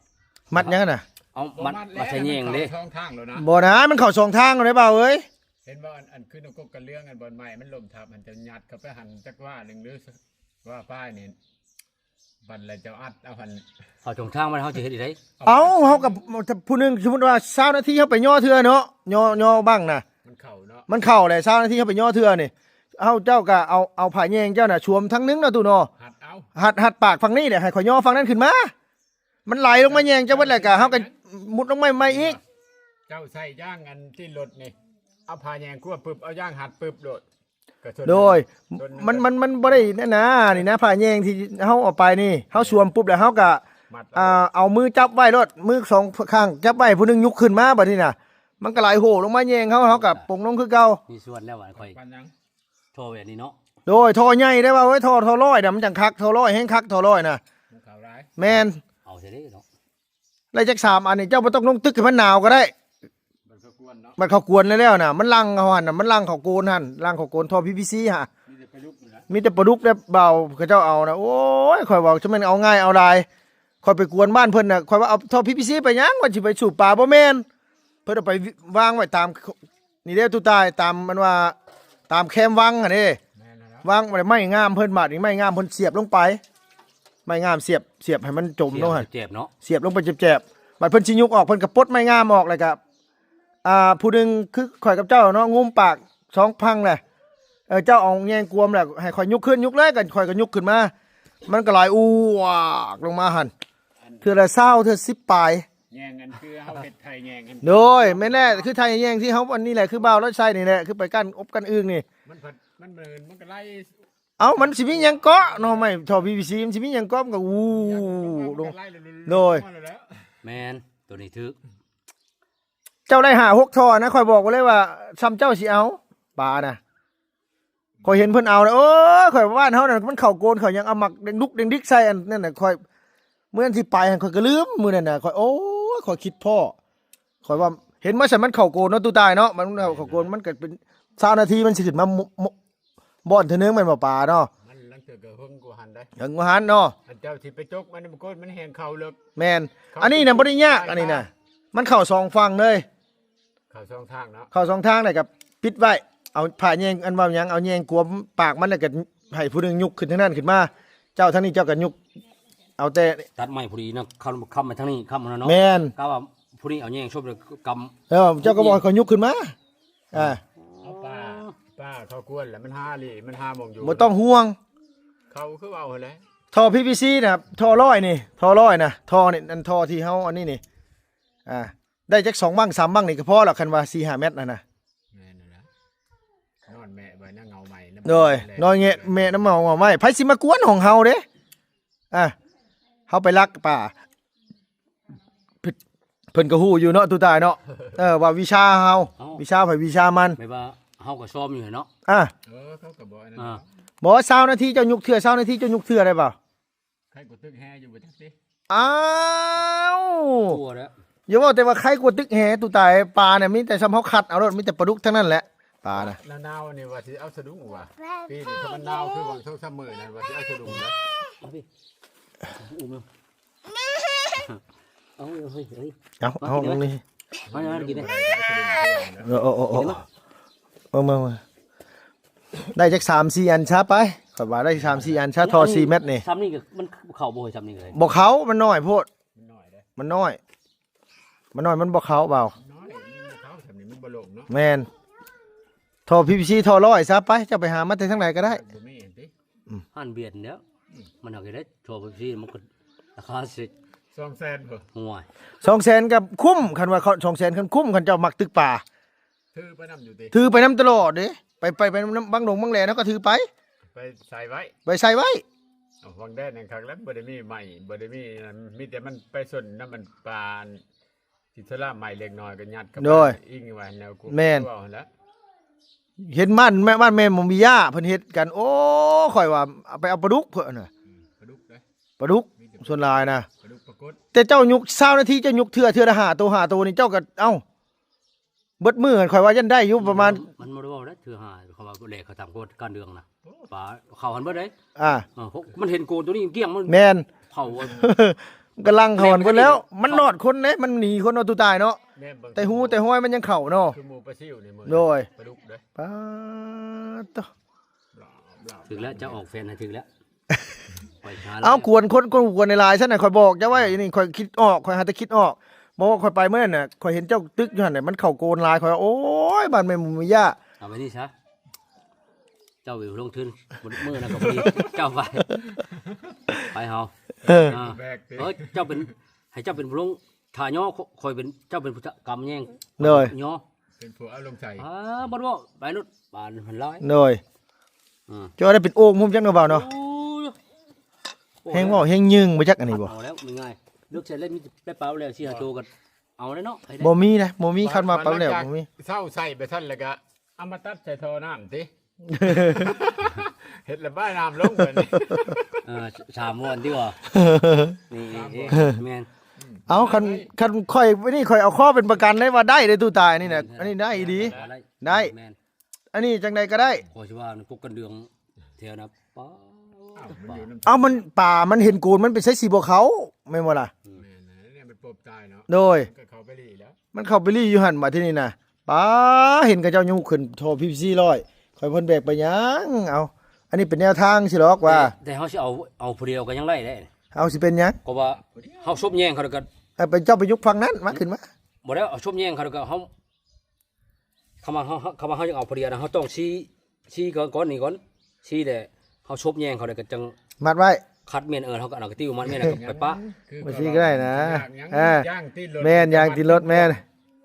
ມັດຫຍັງນະ ເອົາມັດ ມັດໃສ່ແຍງເດ້ ມັນເຂົ້າສອງທາງແລ້ວນະ ບໍ່ນະ ມັນເຂົ້າສອງທາງແລ້ວເດ້ ບ່າວເອີຍ ເຫັນບໍ່ ອັນ ອັນຄືນົກກົກກະເລື່ອງ ອັນບ່ອນໄມ້ມັນລົ້ມທັບ ມັນຈະຍັດເຂົ້າໄປຫັ້ນຈັກວ່າໜຶ່ງ ຫຼືວ່າປ້າຍນີ້ ບັດແລ້ວເຈົ້າອັດເອົາຫັ້ນ ເຂົ້າຊ່ອງທາງມັນ ເຮົາຊິເຮັດຈັ່ງໃດ? ເອົາ ເຮົາກໍຜູ້ໜຶ່ງ ສົມມຸດວ່າຊາວນາທີ ເຮົາໄປຍໍເທື່ອເນາະ ຍໍ ຍໍບັ້ງນະ ມັນເຂົ້າເນາະ ມັນເຂົ້າແຫຼະ ຊາວນາທີ ເຮົາໄປຍໍເທື່ອນີ້ ເຮົາ ເຈົ້າກໍເອົາ ເອົາຜ້າແຍງເຈົ້ານະ ສວມທາງໜຶ່ງເນາະ ຕູ້ເນາະ ຮັດເອົາ ຮັດ ຮັດປາກຝັ່ງນີ້ແຫຼະ ໃຫ້ຂ້ອຍຍໍຝັ່ງນັ້ນຂຶ້ນມາ ມັນໄຫຼລົງມາແຍງເຈົ້າເບິດແລ້ວ ກໍເຮົາກໍມຸດລົງໄມ້ໃໝ່ອີກ ເຈົ້າໃສ່ຢາງອັນຕີນລົດນີ້ ເອົາຜ້າແຍງກົວປຶບ ເອົາຢາງຮັດປຶບໂລດ ໂດຍ ມັນ ມັນ ມັນບໍ່ໄດ້ນັ້ນນະ ນີ້ນະ ຜ້າແຍງທີ່ເຮົາເອົາໄປນີ້ ເຮົາສວມປຸບແລ້ວເຮົາກະ ອ່າ ເອົາມືຈັບໄວ້ໂລດ ມືສອງຂ້າງຈັບໄວ້ ຜູ້ໜຶ່ງຍົກຂຶ້ນມາ ບັດນີ້ນະ ມັນກະໄຫຼໂຫລົງມາແຍງເຮົາ ເຮົາກະປົງລົງຄືເກົ່າ ມີສ່ວນແລ້ວວ່າຂ້ອຍ ທໍ່ແບບນີ້ເນາະ ໂດຍ ທໍ່ໃຫຍ່ໄດ້ວ່າ ໂອ້ຍ ທໍ່ ທໍ່ຮ້ອຍນະ ມັນຈັ່ງຄັກ ທໍ່ຮ້ອຍແຮງຄັກ ທໍ່ຮ້ອຍນະ ແມ່ນ ເອົາຊະເດ້ເນາະ ໄດ້ຈັກສາມອັນນີ້ ເຈົ້າບໍ່ຕ້ອງລົງຕຶກໃຫ້ມັນໜາວກໍໄດ້ ມັນເຂົ້າກວນແລ້ວນະ ມັນຫຼັ່ງເຂົ້າຫັ້ນນະ ມັນຫຼັ່ງເຂົ້າໂກນຫັ້ນ ຫຼັ່ງເຂົ້າໂກນທໍ່ ພີພີຊີ ຫະ ມີແຕ່ປາດຸກນີ້ແຫຼະ ມີແຕ່ປາດຸກແດ່ບ່າວ ເຂົາເຈົ້າເອົານະ ໂອ້ຍ ຂ້ອຍເວົ້າ ຈະແມ່ນເອົາງ່າຍເອົາຫຼາຍ ຂ້ອຍໄປກວນບ້ານເພິ່ນນະ ຂ້ອຍວ່າເອົາທໍ່ ພີພີຊີ ໄປຫຍັງ ວ່າຊິໄປສູບປາ ບໍ່ແມ່ນ ເພິ່ນເອົາໄປວາງໄວ້ຕາມ ນີ້ເດ້ ຕູ້ຕ່າຍ ຕາມ ມັນວ່າ ຕາມແຄມວັງຫັ້ນເດ້ ແມ່ນແລ້ວ ວາງໄວ້ ໄມ້ງາມເພິ່ນ ບາດນີ້ໄມ້ງາມເພິ່ນສຽບລົງໄປ ໄມ້ງາມສຽບ ສຽບໃຫ້ມັນຈົມລົງຫັ້ນ ສຽບເນາະ ສຽບລົງໄປແຈບໆ ບາດເພິ່ນຊິຍົກອອກ ເພິ່ນກໍປົດໄມ້ງາມອອກ ແລ້ວກໍ ອ່າ ຜູ້ໜຶ່ງຄືຂ້ອຍກັບເຈົ້າເນາະ ງຸມປາກສອງຝັ່ງແຫຼະ ເອີ ເຈົ້າເອົາແຍງກວມແຫຼະ ໃຫ້ຂ້ອຍຍົກຂຶ້ນ ຍົກເລີຍ ກໍຂ້ອຍກໍຍົກຂຶ້ນມາ ມັນກໍໄຫຼອວກລົງມາຫັ້ນ ເທື່ອລະຊາວ ເທື່ອສິບປາຍ ແຍງອັນຄືເຮົາເຮັດໄຖແຍງຫັ້ນ ໂດຍ ແມ່ນແຫຼະ ຄືໄຖແຍງທີ່ເຮົາອັນນີ້ແຫຼະ ຄືບ່າວລາວໃຊ້ນີ້ແຫຼະ ຄືໄປກ້ານອົບກ້ານອຶ່ງນີ້ ມັນພັດ ມັນເມີນ ມັນກໍໄຫຼ ເອົ້າ ມັນຊິມີຫຍັງເກາະເນາະ ໄມ້ທໍ່ ພີພີຊີ ມັນຊິມີຫຍັງເກາະ ມັນກໍອູ່ລົງ ໂດຍ ແມ່ນ ໂຕນີ້ຖືກ ເຈົ້າໄດ້ຫ້າຫົກທໍ່ນະ ຂ້ອຍບອກໄວ້ເລີຍວ່າ ຊ່ຳເຈົ້າຊິເອົາ ປານະ ຂ້ອຍເຫັນເພິ່ນເອົານະ ໂອ້ຍ ຂ້ອຍວ່າບ້ານເຮົານັ້ນ ມັນເຂົ້າໂກນ ເຂົາຍັງເອົາໝາກແດງດຸກແດງດິກໃສ່ອັນນັ້ນນະ ຂ້ອຍ ມື້ນັ້ນທີ່ໄປຫັ້ນ ຂ້ອຍກໍລືມ ມື້ນັ້ນນະ ຂ້ອຍ ໂອ້ຍ ຂ້ອຍຄິດພໍ້ ຂ້ອຍວ່າ ເຫັນບໍ່ຊັ້ນ ມັນເຂົ້າໂກນເນາະ ຕູ້ຕ່າຍເນາະ ມັນເຂົ້າໂກນ ມັນກໍເປັນຊາວນາທີ ມັນຊິຂຶ້ນມາ ມ- ມ- ບ່ອນເທື່ອໜຶ່ງແມ່ນບໍ່ປາເນາະ ມັນລາງເທື່ອກໍເຫິງກວ່າຫັ້ນໄດ໋ ເຫິງກວ່າຫັ້ນເນາະ ອັນເຈົ້າຊິໄປຈົກມັນ ມັນກໍມັນແຮງເຂົ້າເລິກ ແມ່ນ ເຂົ້າ ອັນນີ້ນະບໍ່ໄດ້ຍາກ ອັນນີ້ນະ ມັນເຂົ້າສອງຝັ່ງເລີຍ ເຂົ້າສອງທາງເນາະ ເຂົ້າສອງທາງ ແລ້ວກໍປິດໄວ້ ເອົາຜ້າແຍງ ອັນວ່າຫຍັງ ເອົາແຍງກວມປາກມັນ ແລ້ວກໍໃຫ້ຜູ້ໜຶ່ງຍົກຂຶ້ນທາງນັ້ນຂຶ້ນມາ ເຈົ້າທາງນີ້ເຈົ້າກໍຍົກເອົາແຕ່ ຕັດໄມ້ພໍດີນະ ຄ້ຳ ຄ້ຳໄປທາງນີ້ ຄ້ຳຫັ້ນນະເນາະ ແມ່ນ ກະວ່າຜູ້ນີ້ເອົາແຍງສົບ ແລ້ວກຳ ເອີ ເຈົ້າກໍບອກໃຫ້ຂ້ອຍຍົກຂຶ້ນມາ ອ່າ ເອົາປາ ປາເຂົ້າກວນແລ້ວ ມັນຫາຫຼີ ມັນຫາໝ່ອງຢູ່ ບໍ່ຕ້ອງຫ່ວງ ເຂົາຄືເວົ້າຫັ້ນແຫຼະ ທໍ່ ພີພີຊີ ນະ ທໍ່ຮ້ອຍນີ້ ທໍ່ຮ້ອຍນະ ທໍ່ນີ້ ອັນທໍ່ທີ່ເຮົາອັນນີ້ນີ້ ອ່າ ໄດ້ຈັກສອງບັ້ງສາມບັ້ງນີ້ກໍພໍລະ ຄັນວ່າສີ່ຫ້າແມັດຫັ້ນນະ ແມ່ນແລ້ວ ນອນແມະໄວ້ນະເຫງົາໄມ້ນຳ ໂດຍ ແລະ ນອນແງະແມະນຳເຫງົາໄມ້ ໃຜຊິມາກວນຂອງເຮົາເດ້ ອ່າ ເຮົາໄປລັກປາ ເພິ່ນ ເພິ່ນກໍຮູ້ຢູ່ເນາະ ຕູ້ຕ່າຍເນາະ ເອີ ວ່າວິຊາເຮົາ ເອົ້າ ວິຊາໃຜວິຊາມັນ ແບບວ່າເຮົາກໍຊ້ອມຢູ່ເນາະ ອ່າ ເອີ ເຂົາກໍບໍ່ອັນນັ້ນ ອ່າ ເນາະ ບໍ່ ຊາວນາທີເຈົ້າຍົກເທື່ອ ຊາວນາທີເຈົ້າຍົກເທື່ອໄດ້ບໍ່? ໃຄກວ່າຕຶກແຮຢູ່ບໍ່ຈັກຕິ ອ້າວ ກົວແລ້ວ ຢ່າເວົ້າແຕ່ວ່າໃຄກວ່າຕຶກແຮ ຕູ້ຕ່າຍ ປານະ ມີແຕ່ຊ່ຳເຮົາຄັດເອົາໂລດ ມີແຕ່ປາດຸກທັງນັ້ນແຫຼະ ປານະ ໜາວໆນີ້ວ່າຊິເອົາສະດຸ້ງວ່າ ປີນີ້ຖ້າມັນໜາວຄືຫວ່າງສອງສາມມື້ນັ້ນວ່າຊິເອົາສະດຸ້ງນະ ເອົາພີ ອຸ້ມ ເອົາ ເອົາ ເອົາ ມາກິນເດີ ມາກິນເດີ ເອົາ ເອົາ ເອົາ ເອົາ ເອົາ ມາ ມາ ມາ ໄດ້ຈັກສາມສີ່ອັນຊະໄປ ຂ້ອຍວ່າໄດ້ສາມສີ່ອັນຊະ ທໍ່ສີ່ແມັດນີ້ ຊ່ຳນີ້ກໍມັນເຂົ້າບໍ່ ຊ່ຳນີ້ກໍໄດ້ ບໍ່ເຂົ້າ ມັນນ້ອຍໂພດ ມັນນ້ອຍເດ້ ມັນນ້ອຍ ມັນນ້ອຍ ມັນບໍ່ເຂົ້າ ບ່າວ ມັນນ້ອຍ ມັນບໍ່ເຂົ້າ ຊ່ຳນີ້ມັນບໍ່ລົງເນາະ ແມ່ນ ທໍ່ ພີພີຊີ ທໍ່ຮ້ອຍຊະໄປ ເຈົ້າໄປຫາມາແຕ່ທາງໃດກໍໄດ້ ບໍ່ມີອັນຕິ ອືມ ຫັ້ນບຽດແລ້ວ ມັນຫາກໄດ້ທໍ່ ພີພີຊີ ມັນກໍລາຄາສິ ສອງແສນບໍ່ ໂອ້ຍ ສອງແສນກໍຄຸ້ມ ຄັນວ່າເຂົາ ສອງແສນຄັນຄຸ້ມ ຄັນເຈົ້າມັກຕຶກປາ ຖືໄປນຳຢູ່ຕິ ຖືໄປນຳຕະຫຼອດເດ້ ໄປ ໄປ ໄປນຳບັງດົງບັງແຫຼນ ເຮົາກໍຖືໄປ ໄປໃສ່ໄວ້ ໄປໃສ່ໄວ້ ເອົາ ຫວັງແດນນັ້ນຄັກແລ້ວ ບໍ່ໄດ້ມີໄມ້ ບໍ່ໄດ້ມີ ມີແຕ່ມັນໄປຊົນນຳມັນປ່າ ຊິສະລາໄມ້ເລັກນ້ອຍກໍຍັດເຂົ້າໄປ ໂດຍ ອີງວ່າແນວ ແມ່ນ ເວົ້າຫັ້ນແຫຼະ ເຫັນບ້ານແມ່ ບ້ານແມ່ໝ່ອງມີຢາເພິ່ນເຮັດກັນ ໂອ້ ຂ້ອຍວ່າເອົາໄປເອົາປາດຸກເພິ່ນນະ ອືມ ປາດຸກເດ້ ປາດຸກ ມີແຕ່ ສ່ວນຫຼາຍນະ ປາດຸກ ປາກົດ ແຕ່ເຈົ້າຍົກຊາວນາທີ ເຈົ້າຍົກເທື່ອ ເທື່ອລະຫ້າໂຕ ຫ້າໂຕນີ້ ເຈົ້າກໍ ເອົ້າ ເບິດມື້ຫັ້ນ ຂ້ອຍວ່າຍັງໄດ້ຢູ່ປະມານ ມັນບໍ່ໄດ້ເວົ້າໄດ້ ເທື່ອຫາ ເຂົາວ່າແລກເຂົາທຳໂຄດການເລື່ອງນະ ໂອ້ ປາເຂົ້າຫັ້ນເບິດເດ້ ອ່າ ເອີ ມັນເຫັນໂກນໂຕນີ້ກ້ຽງ ມັນ ແມ່ນ ເຂົາ ກຳລັງເຂົ້າຫັ້ນເບິດແລ້ວ ມັນລອດຄົນເດ້ ມັນໜີຄົນເນາະ ຕູ້ຕ່າຍເນາະ ແຕ່ຮູແຕ່ຮອຍມັນຍັງເຂົ້າເນາະ ຄືໝູປາຊິວນີ້ ໂດຍ ປາດຸກເດ້ ປາດໂທ້ ຖືກແລ້ວ ເຈົ້າອອກແຟນໃຫ້ຖືກແລ້ວ ໄປຫາ ເອົາ ລາວ ກວນຄົນ ກວນ ກວນຫຼາຍໆຊັ້ນນະ ຂ້ອຍບອກເຈົ້າໄວ້ ນີ້ຂ້ອຍຄິດອອກ ຂ້ອຍຫາແຕ່ຄິດອອກ ບໍ່ວ່າຂ້ອຍໄປມື້ນັ້ນນະ ຂ້ອຍເຫັນເຈົ້າຕຶກຢູ່ຫັ້ນນະ ມັນເຂົ້າໂກນຫຼາຍ ຂ້ອຍວ່າ ໂອ້ຍ ບ້ານແມ່ນບໍ່ມີຢາ ເອົາໄວ້ນີ້ຊະ ເຈົ້າເປັນຜູ້ລົງທຶນ ມື້ນັ້ນກໍພໍດີ ເຈົ້າໄປ ໄປເຮົາ ເອີ ອ່າ ແບກຕິ ເອີ ເຈົ້າເປັນ ໃຫ້ເຈົ້າເປັນຜູ້ລົງ ຖ້າຍໍ ຂ້ອຍເປັນ ເຈົ້າເປັນຜູ້ກຳແຍງ ໂດຍ ຍໍ ເປັນຜູ້ເອົາລົງໃສ່ ອ່າ ບໍ່ໄດ້ເວົ້າ ໄປໂລດ ບາດມັນຫຼາຍ ໂດຍ ອືມ ເຈົ້າໄດ້ເປັນໂອ່ງພຸ້ນຈັກເນາະ ບ່າວເນາະ ໂອ້ຍ ແຮງເວົ້າແຮງຍິງບໍ່ຈັກອັນນີ້ບໍ່ ເອົາແລ້ວ ງ່າຍໆ ເລືອກໃສ່ແລ້ວ ມີແຕ່ໄປເປົ່າແລ້ວ ສີ່ຫ້າໂຕກໍເອົາແລ້ວເນາະ ບໍ່ມີນະ ບໍ່ມີ ຄັນວ່າໄປເອົາແລ້ວ ບໍ່ມີ ເຊົາໃສ່ໄປຊັ້ນ ແລ້ວກໍເອົາມາຕັດໃສ່ທໍ່ນ້ຳຕິ ເຮັດລະບາຍນ້ຳລົງບາດນີ້ ເອີ ສາມບ່ອນຕິບໍ່ ນີ້ ສາມບ່ອນ ແມ່ນ ເອົາ ຄັນ ຄັນຂ້ອຍນີ້ ຂ້ອຍເອົາຂໍເປັນປະກັນເລີຍວ່າໄດ້ເດ້ ຕູ້ຕາຍນີ້ນະ ແມ່ນ ອັນນີ້ໄດ້ອີ່ຫຼີ ໄດ້ ໄດ້ ແມ່ນ ອັນນີ້ຈັ່ງໃດກໍໄດ້ ຂ້ອຍຊິວ່າມັນກົກກັນເດືອງແຖວນະ ປ້າ ອ້າວ ມັນຢູ່ນຳ ເອົາ ມັນ ປາມັນເຫັນໂກນ ມັນໄປໃສຊິບໍ່ເຂົ້າ ແມ່ນບໍ່ລະ ອືມ ແມ່ນ ອັນນີ້ມັນປົບຕາຍເນາະ ໂດຍ ມັນກໍເຂົ້າໄປລີ້ແລ້ວ ມັນເຂົ້າໄປລີ້ຢູ່ຫັ້ນ ບາດທີນີ້ນະ ປ້າ ເຫັນເຂົາເຈົ້າຍົກຂຶ້ນທໍ່ ພີ ສີ່ຮ້ອຍ ຂ້ອຍ ເພິ່ນແບກໄປຫຍັງ ເອົາ ອັນນີ້ເປັນແນວທາງຊິຫຼອກວ່າ ແຕ່ ແຕ່ເຮົາຊິເອົາ ເອົາຜູ້ດຽວກໍຍັງໄດ້ເດ້ ເຮົາຊິເປັນຫຍັງ ກໍວ່າເຮົາສົບແຍງເຂົາແລ້ວກໍ ເອົາໄປ ເຈົ້າໄປຍົກຝັ່ງນັ້ນມາ ຂຶ້ນມາ ບໍ່ໄດ້ ເອົາສົບແຍງເຂົາແລ້ວກໍເຮົາ ຄຳວ່າເຮົາ ຄຳວ່າເຮົາຢາກເອົາຜູ້ດຽວນະ ເຮົາຕ້ອງຊີ້ ຊີ້ກ່ອນ ກ່ອນນີ້ກ່ອນ ຊີ້ແລ້ວເຮົາສົບແຍງເຂົາແລ້ວກໍຈັ່ງມັດໄວ້ ຄັດແມ່ນ ເອີ ເຮົາກໍເອົາກະຕິວມັດແມ່ນ ແລ້ວກໍໄປປະ ບໍ່ຊີ້ກໍໄດ້ນະ ອ່າ ແມ່ນ ຢາງຕິດລົດ ແມ່ນ ຢາງຕິດລົດ ແມ່ນ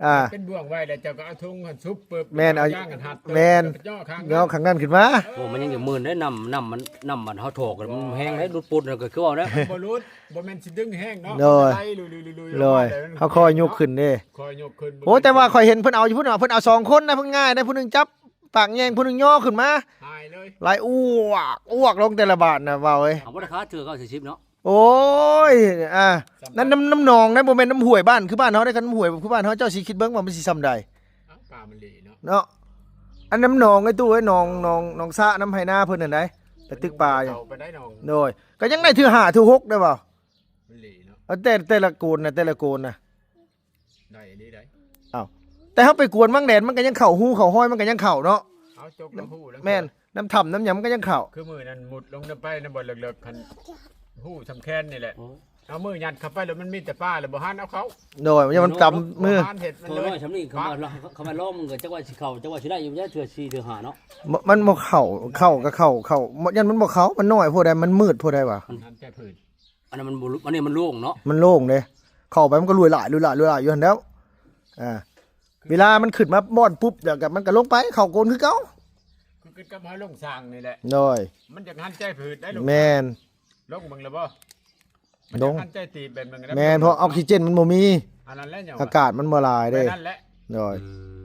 ອ່າ ເປັນບ່ວງໄວ້ ແລ້ວເຈົ້າກໍເອົາຖົງຫັ້ນຊຸບປຶບ ແມ່ນ ເອົາ ຢາງຫັ້ນຮັດ ແມ່ນ ຍໍຂ້າງ ຍໍຂ້າງນັ້ນຂຶ້ນມາ ໂອ້ ມັນຍັງຈະມື່ນເດ້ ນ້ຳ ນ້ຳມັນ ນ້ຳມັນເຮົາຖອກ ມັນແຮງເດ້ ຫຼຸດປຸດ ກໍຄືເວົ້າແລ້ວ ບໍ່ຫຼຸດ ບໍ່ແມ່ນຊິດຶງແຮງເນາະ ໂດຍ ໄຫຼລຸຍໆໆ ໂດຍ ເຮົາຄ່ອຍຍົກຂຶ້ນເດ້ ຄ່ອຍຍົກຂຶ້ນ ໂອ້ ແຕ່ວ່າຂ້ອຍເຫັນເພິ່ນເອົາຢູ່ພຸ້ນ ເພິ່ນເອົາສອງຄົນນະ ເພິ່ນງ່າຍນະ ຜູ້ໜຶ່ງຈັບປາກແຍງ ຜູ້ໜຶ່ງຍໍຂຶ້ນມາ ຫາຍເລີຍ ໄຫຼອວກ ອວກລົງແຕ່ລະບາດນະ ເວົ້າເອີຍ ເອົາບໍ່ໄດ້ຄາເທື່ອ ເກົ້າສິບເນາະ ໂອ້ຍ ອ່າ ນັ້ນນ້ຳ ນ້ຳໜອງນະ ບໍ່ແມ່ນນ້ຳຫ້ວຍບ້ານ ຄືບ້ານເຮົາເດ້ ຄັນນ້ຳຫ້ວຍຄືບ້ານເຮົາ ເຈົ້າຊິຄິດເບິ່ງວ່າມັນຊິສ່ຳໃດ ເອົາ ປາມັນເລເນາະ ເນາະ ອັນນ້ຳໜອງໄອ້ຕູ້ເອີຍ ໜອງ ໜອງ ໜອງສະ ນ້ຳໄຮ່ນາເພິ່ນຫັ້ນໃດ ໄປຕຶກປາຢູ່ ເຂົ້າໄປໄດ້ໜອງ ໂດຍ ກໍຍັງໄດ້ເທື່ອຫ້າເທື່ອຫົກໄດ້ບໍ່ ມັນເລເນາະ ເອົາ ແຕ່ ແຕ່ລະໂກນນະ ແຕ່ລະໂກນນະ ໄດ້ອີ່ຫຼີໄດ໋ ເອົ້າ ແຕ່ເຮົາໄປກວນວັງແດນ ມັນກໍຍັງເຂົ້າຮູເຂົ້າຮອຍ ມັນກໍຍັງເຂົ້າເນາະ ເອົາ ຈົກລະຮູ້ແລ້ວ ແມ່ນ ນ້ຳຖ້ຳນ້ຳຫຍັງມັນກໍຍັງເຂົ້າ ຄືມື້ນັ້ນມຸດລົງໄປໃນບ່ອນເລິກໆ ຄັນຮູຊ່ຳແຄນນີ້ແຫຼະ ໂອ້ ເອົາມືຍັດເຂົ້າໄປແລ້ວມັນມີແຕ່ປາ ແລ້ວບໍ່ຫັນເອົາເຂົ້າ ໂດຍ ມັນຈະມັນກຳມື ບໍ່ຫັນເຮັດມັນເລີຍ ໂຕນ້ອຍຊ່ຳນີ້ ຄຳວ່າ ຄຳວ່າລອງມັນກໍຈັກວ່າຊິເຂົ້າ ຈັກວ່າຊິໄດ້ຢູ່ ຈັກເທື່ອສີ່ເທື່ອຫ້າເນາະ ມັນ ມັນບໍ່ເຂົ້າ ເຂົ້າກໍເຂົ້າ ເຂົ້າ ຢ້ານມັນບໍ່ເຂົ້າ ມັນນ້ອຍໂພດໃດ ມັນມືດໂພດໃດຫວາ ມັນຫັນແຕ່ພື້ນ ອັນນັ້ນມັນບໍ່ ອັນນີ້ມັນໂລ່ງເນາະ ມັນໂລ່ງເດ້ ເຂົ້າໄປມັນກໍລວຍຫຼາຍ ລວຍຫຼາຍ ລວຍຫຼາຍຢູ່ຫັ້ນແລ້ວ ອ່າ ເວລາມັນຂຶ້ນມາບ່ອນປຸບ ແລ້ວກໍມັນກໍລົງໄປ ເຂົ້າໂກນຄືເກົ່າ ຄືກັນກັບເຮົາລົງສ້າງນີ້ແຫຼະ ໂດຍ ມັນຢາກຫັນໃຈພືດໄດ້ລົງ ແມ່ນ ລົງເບິ່ງແລ້ວບໍ່ ມັນຢາກຫັນໃຈຕີບແບບໜຶ່ງນະ ແມ່ນ ເພາະອອກຊີເຈນມັນບໍ່ມີ ອັນນັ້ນແຫຼະ ອາກາດມັນບໍ່ຫຼາຍເດ້ ນັ້ນແຫຼະ ໂດຍ ອືມ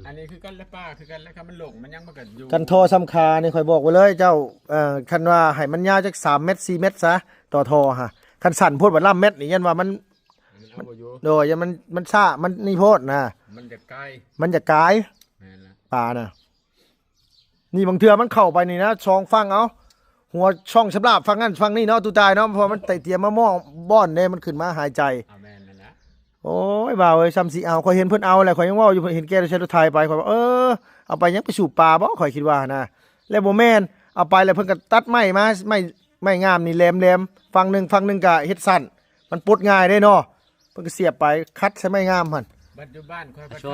ອັນນີ້ຄືກັນແຫຼະ ປາຄືກັນແຫຼະ ຄັນມັນລົງມັນຫຍັງມັນກໍຢູ່ ຄັນທໍ່ສຳຄານີ້ ຂ້ອຍບອກໄວ້ເລີຍເຈົ້າ ເອີ ຄັນວ່າໃຫ້ມັນຍາວຈັກສາມແມັດ ສີ່ແມັດຊະ ຕໍ່ທໍ່ຫະ ຄັນສັ້ນໂພດບັດລ້ຳແມັດນີ້ ຢ້ານວ່າມັນ ມັນເອົາບໍ່ຢູ່ ໂດຍ ຢ້ານມັນ ມັນຊ້າ ມັນນີ້ໂພດນະ ມັນຈະກາຍ ມັນຈະກາຍ ແມ່ນລະ ປານະ ນີ້ບາງເທື່ອມັນເຂົ້າໄປນີ້ນະ ສອງຝັ່ງ ເອົາ ຫົວຊ່ອງສຳລາບຝັ່ງນັ້ນຝັ່ງນີ້ເນາະ ຕູ້ຕາຍເນາະ ເພາະວ່າມັນໄຕຕຽມມາໝໍ້ບ່ອນເດ້ ມັນຂຶ້ນມາຫາຍໃຈ ເອົາແມ່ນນັ້ນລະ ໂອ້ຍ ບ່າວເອີຍ ຊ່ຳຊິເອົາ ຂ້ອຍເຫັນເພິ່ນເອົາແລ້ວ ຂ້ອຍຍັງເວົ້າຢູ່ ເຫັນແກ່ໃສ່ລົດໄຖໄປ ຂ້ອຍວ່າ ເອີ ເອົາໄປຫຍັງ ໄປສູບປາບໍ່ ຂ້ອຍຄິດວ່າຫັ້ນນະ ແລ້ວບໍ່ແມ່ນ ເອົາໄປແລ້ວເພິ່ນກໍຕັດໄມ້ມາ ໄມ້ ໄມ້ງາມນີ້ແຫຼມໆ ຝັ່ງໜຶ່ງ ຝັ່ງໜຶ່ງກໍເຮັດສັ້ນ ມັນປົດງ່າຍເດ້ເນາະ ເພິ່ນກໍສຽບໄປ ຂັດໃສ່ໄມ້ງາມຫັ້ນ ບັດຈຸບັນຂ້ອຍ ເຂົາເອ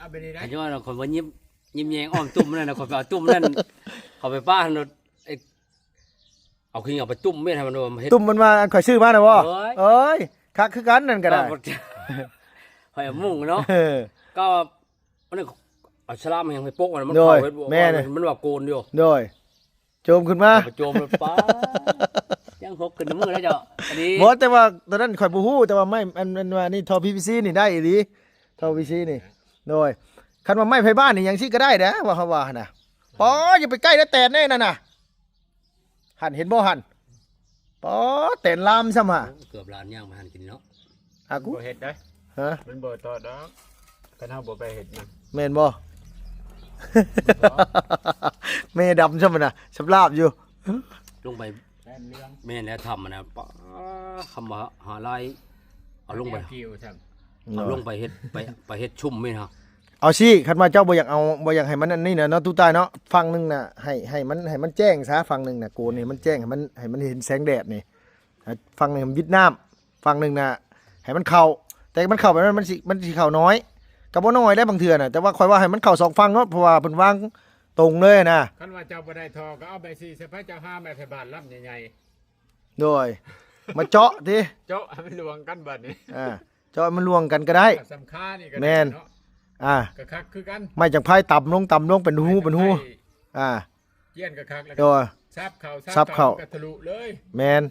ົາໄປນີ້ໄດ໋ ຂ້ອຍວ່າຍິບ ຍິບແຍງອ້ອມຕຸ້ມນັ້ນນະ ຂ້ອຍໄປເອົາຕຸ້ມນັ້ນ ເຂົາໄປປະຫັ້ນໂລດ ເອົາຂີ້ເຫຍື້ອໄປຕຸ້ມແມ່ນໃຫ້ມັນ ຕຸ້ມມັນວ່າ ອັນຂ້ອຍຊື້ມານະບໍ່ ໂອ້ຍ ໂອ້ຍ ຄັກຄືກັນນັ້ນກໍໄດ້ ຂ້ອຍເອົາມຸ້ງເນາະ ເອີ ກໍອັນນັ້ນ ເອົາສະລາມຫຍັງໄປປົກມັນ ໂດຍ ເຂົ້າເຮັດ ແມ່ນ ມັນວ່າໂກນຢູ່ ໂດຍ ໂຈມຂຶ້ນມາ ເອົາໄປໂຈມ ປາ ຍັງຫົກຂຶ້ນໃນມືແລ້ວເຈົ້າ ອັນນີ້ ບໍ່ ແຕ່ວ່າຕອນນັ້ນຂ້ອຍບໍ່ຮູ້ ແຕ່ວ່າໄມ້ ອັນ ອັນວ່ານີ້ ທໍ່ ພີ ພີ ຊີ ນີ້ໄດ້ອີ່ຫຼີ ທໍ່ ພີ ພີ ຊີ ນີ້ ໂດຍ ຄັນວ່າໄມ້ໄຜບ້ານນີ້ຫຍັງຊີ້ກໍໄດ້ເດ້ ວ່າເຮົາວ່າຫັ້ນນະ ປໍ ຢ່າໄປໃກ້ເດີ ແຕນເດ້ນັ້ນນະ ຫັ້ນ ເຫັນບໍ່ຫັ້ນ ປໍ ແຕນລາມຊ້ຳຫາ ເກືອບຫຼານຍ່າງໄປຫັ້ນກິນເນາະ ຫາກູ ບໍ່ເຮັດໄດ໋ ຮະ ມັນບໍ່ຕອດດອກ ຄັນເຮົາບໍ່ໄປເຮັດມັນ ແມ່ນບໍ່ ແມ່ດຳຊ້ຳນະ ສຳລາບຢູ່ ລົງໄປ ແມ່ນແລ້ວ ຖ້ຳຫັ້ນນະ ປາ ຄຳວ່າຫາລາຍ ເອົາລົງໄປ ແນວກິວຊ້ຳ ເອົາລົງໄປເຮັດ ໄປ ໄປເຮັດຊຸ່ມແມ່ນຫາ ເອົາຊີ້ ຄັນວ່າເຈົ້າບໍ່ຢາກເອົາ ບໍ່ຢາກໃຫ້ມັນອັນນີ້ນະເນາະ ຕູ້ຕ່າຍເນາະ ຝັ່ງໜຶ່ງນະ ໃຫ້ ໃຫ້ມັນ ໃຫ້ມັນແຈ້ງຊະ ຝັ່ງໜຶ່ງນະ ໂກນໃຫ້ມັນແຈ້ງ ໃຫ້ມັນ ໃຫ້ມັນເຫັນແສງແດດນີ້ ຝັ່ງໜຶ່ງໃຫ້ມັນຫວິດນ້ຳ ຝັ່ງໜຶ່ງນະໃຫ້ມັນເຂົ້າ ແຕ່ມັນເຂົ້າແບບນັ້ນ ມັນຊິ ມັນຊິເຂົ້ານ້ອຍ ກໍບໍ່ນ້ອຍໄດ໋ບາງເທື່ອນະ ແຕ່ວ່າຂ້ອຍວ່າໃຫ້ມັນເຂົ້າສອງຝັ່ງເນາະ ເພາະວ່າເພິ່ນວາງຕົງເລີຍນະ. ຄັນວ່າເຈົ້າບໍ່ໄດ້ທໍ່ ກໍເອົາໃບສີໃສ່ ໃຜເຈົ້າຫາໄມ້ໄຜ່ບ້ານລຳໃຫຍ່ໆ ໂດຍ ມາເຈາະຕິ ເຈາະໃຫ້ມັນລວງກັນບາດນີ້ ອ່າ ເຈາະໃຫ້ມັນລວງກັນກໍໄດ້ ສຳຄານີ້ກໍໄດ້ ແມ່ນ ເນາະ ອ່າ ກໍຄັກຄືກັນ ໄມ້ຈັກໄພຕ່ຳລົງ ຕ່ຳລົງ ເປັນຮູ ເປັນຮູ ໄມ້ຈັກໄພ ອ່າ ຈຽນກໍຄັກ ແລ້ວກໍ ໂດຍ ສັບເຂົ້າ ສັບເຂົ້າ ສັບເຂົ້າ ກໍທະລຸເລີຍ ແມ່ນ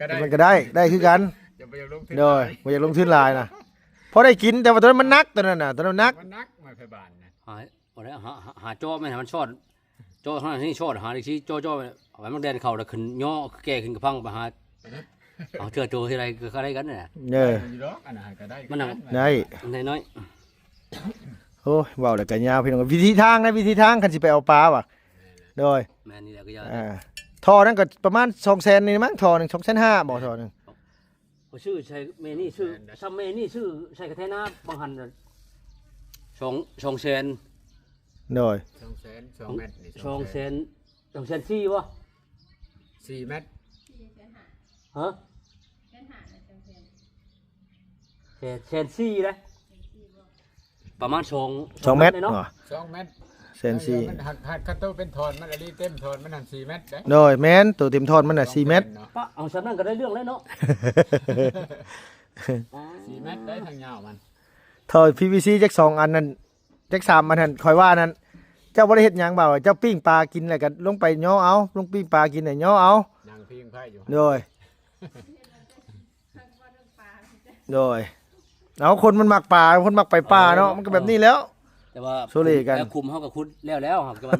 ກໍໄດ້ ມັນກໍໄດ້ ໄດ້ຄືກັນ ຢ່າໄປຢາກລົງທຶນ ໂດຍ ຫຼາຍ ບໍ່ຢາກລົງທຶນຫຼາຍນະ ພໍໄດ້ກິນ ແຕ່ວ່າຕົວນັ້ນມັນໜັກ ຕົວນັ້ນນະ ຕົວນັ້ນມັນໜັກ ມັນໜັກ ໄມ້ໄຜ່ບ້ານນະ ຫາ ບໍ່ໄດ້ ຫາ ຫາ ຫາເຈາະແມ່ນໃຫ້ມັນຊອດ ເຈາະທາງນີ້ຊອດ ຫາໄດ້ຊີ້ ເຈາະ ເຈາະ ໃຫ້ມັນແລ່ນເຂົ້າ ແລ້ວຂຶ້ນຍໍ ແກ່ຂຶ້ນກະພັງໄປຫາ ເອົາເທື່ອໂຕເທື່ອໃດກໍໄດ້ກັນນະ ເອີ ໄດ້ຢູ່ດອກ ອັນນັ້ນກໍໄດ້ ມັນໜັກ ຄືກັນ ໄດ້ ໄດ້ນ້ອຍ ໂອ້ຍ ເວົ້າແລ້ວກໍຍາວ ພີ່ນ້ອງ ວິທີທາງນະ ວິທີທາງ ຄັນຊິໄປເອົາປາຫວາ ໂດຍ ແມ່ນນີ້ແຫຼະ ກໍຢາກ ອ່າ ທໍ່ນັ້ນກໍປະມານສອງແສນນີ້ມັ້ງ ທໍ່ໜຶ່ງ ສອງແສນຫ້າບໍ່ ທໍ່ໜຶ່ງ ຂ້ອຍຊື້ໃສ່ແມ່ນີ້ ຊື້ ສອງແສນ ສ່ຳແມ່ນີ້ຊື້ໃສ່ກະແທນາບາງຫັ້ນນະ ສອງ ສອງແສນ ໂດຍ ສອງແສນ ສອງແມັດນີ້ ສອງແສນ ສອງແສນ ສອງແສນສີ່ບໍ່ ສີ່ແມັດ ຮະ ແສນ ແສນສີ່ເດ້ ປະມານສອງ ສອງແມັດເນາະ ສອງແມັດ ແສນສີ່ ມັນຫາກ ຫາກຄັນໂຕເປັນທ່ອນມັນອີ່ຫຼີ ເຕັມທ່ອນມັນຫັ້ນສີ່ແມັດເດ້ ໂດຍ ແມ່ນ ໂຕເຕັມທ່ອນມັນນະສີ່ແມັດ ປະເອົາສ່ຳນັ້ນກໍໄດ້ເລື່ອງແລ້ວເນາະ ສີ່ແມັດໄດ້ທາງຍາວມັນ ທໍ່ ພີວີຊີ ຈັກສອງອັນນັ້ນ ຈັກສາມອັນຫັ້ນ ຂ້ອຍວ່ານັ້ນ ເຈົ້າບໍ່ໄດ້ເຮັດຫຍັງບ່າວ ເຈົ້າປີ້ງປາກິນແລ້ວກໍລົງໄປຍໍເອົາ ລົງປີ້ງປາກິນແລ້ວຍໍເອົາ ນັ່ງພິງໄຟຢູ່ ໂດຍ ໂດຍ ເອົາ ຄົນມັນມັກປາ ຄົນມັກໄປປ່າເນາະ ເອີ ມັນກໍແບບນີ້ແລ້ວ ແຕ່ວ່າ ໂຊເລກັນ ແລ້ວຄຸມເຮົາກໍຂຸດແລ້ວ ແລ້ວເຮົາກໍວ່າ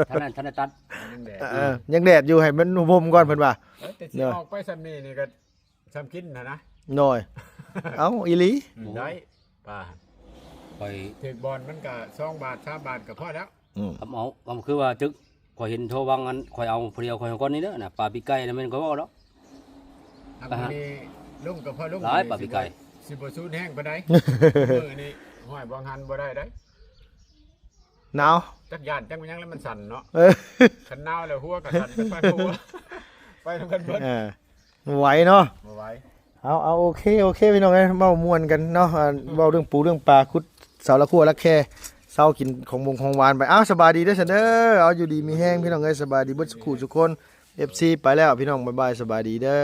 ທ່ານນັ້ນ ທ່ານນັ້ນຕັດ ຍັງແດດ ເອີ ຍັງແດດຢູ່ ໃຫ້ມັນຮົ່ມໆກ່ອນເພິ່ນວ່າ ເອີ ແຕ່ຊິ ເນາະ ອອກໄປສ່ຳນີ້ນີ້ກໍສ່ຳກິນຫັ້ນນະ ໂດຍ ເອົ້າ ອີ່ຫຼີ ອືມ ໄດ້ປາ ຂ້ອຍ ຖືກບ່ອນມັນກໍສອງບາດ ສາມບາດກໍພໍແລ້ວ ອືມ ຄຳເອົາ ຄຳຄືວ່າຕຶກ ຂ້ອຍເຫັນໂທຫວ່າງອັນ ຂ້ອຍເອົາຜູ້ດຽວ ຂ້ອຍເອົາກ່ອນນີ້ເດີນະ ປາປີກໄກ່ນະ ແມ່ນຂ້ອຍເວົ້າດອກ ອັນນີ້ລຸງກໍພໍລຸງ ຫຼາຍປາປີກໄກ່ ຊິບໍ່ ຊິບໍ່ສູນແຮງປານໃດ ມື້ນີ້ຫ້ອຍ ບາງຫັນບໍ່ໄດ້ໄດ໋ ໜາວ ຈັກຢ້ານຈັກແມ່ນຫຍັງແລ້ວມັນສັ່ນເນາະ ເອີ ຄັນໜາວແລ້ວຫົວກໍສັ່ນ ໄປຫົວ ໄປນຳກັນເບິດ ເອີ ບໍ່ໄຫວເນາະ ບໍ່ໄຫວ ເອົາ ເອົາ ໂອເຄ ໂອເຄ ພີ່ນ້ອງເອີຍ ເວົ້າມ່ວນກັນເນາະ ອ່າ ເວົ້າເລື່ອງປູເລື່ອງປາ ຂຸດເສົາລະຄົວລະແຄ ເຊົາກິນຂອງບົງຂອງຫວານໄປ ເອົາ ສະບາຍດີເດີຊັ້ນເດີ ເອົາ ຢູ່ດີມີແຮງ ພີ່ນ້ອງເອີຍ ສະບາຍດີເບິດສູ່ຄູ່ສູ່ຄົນ ເອັຟຊີ ໄປແລ້ວ ພີ່ນ້ອງ ບາຍບາຍ ສະບາຍດີເດີ.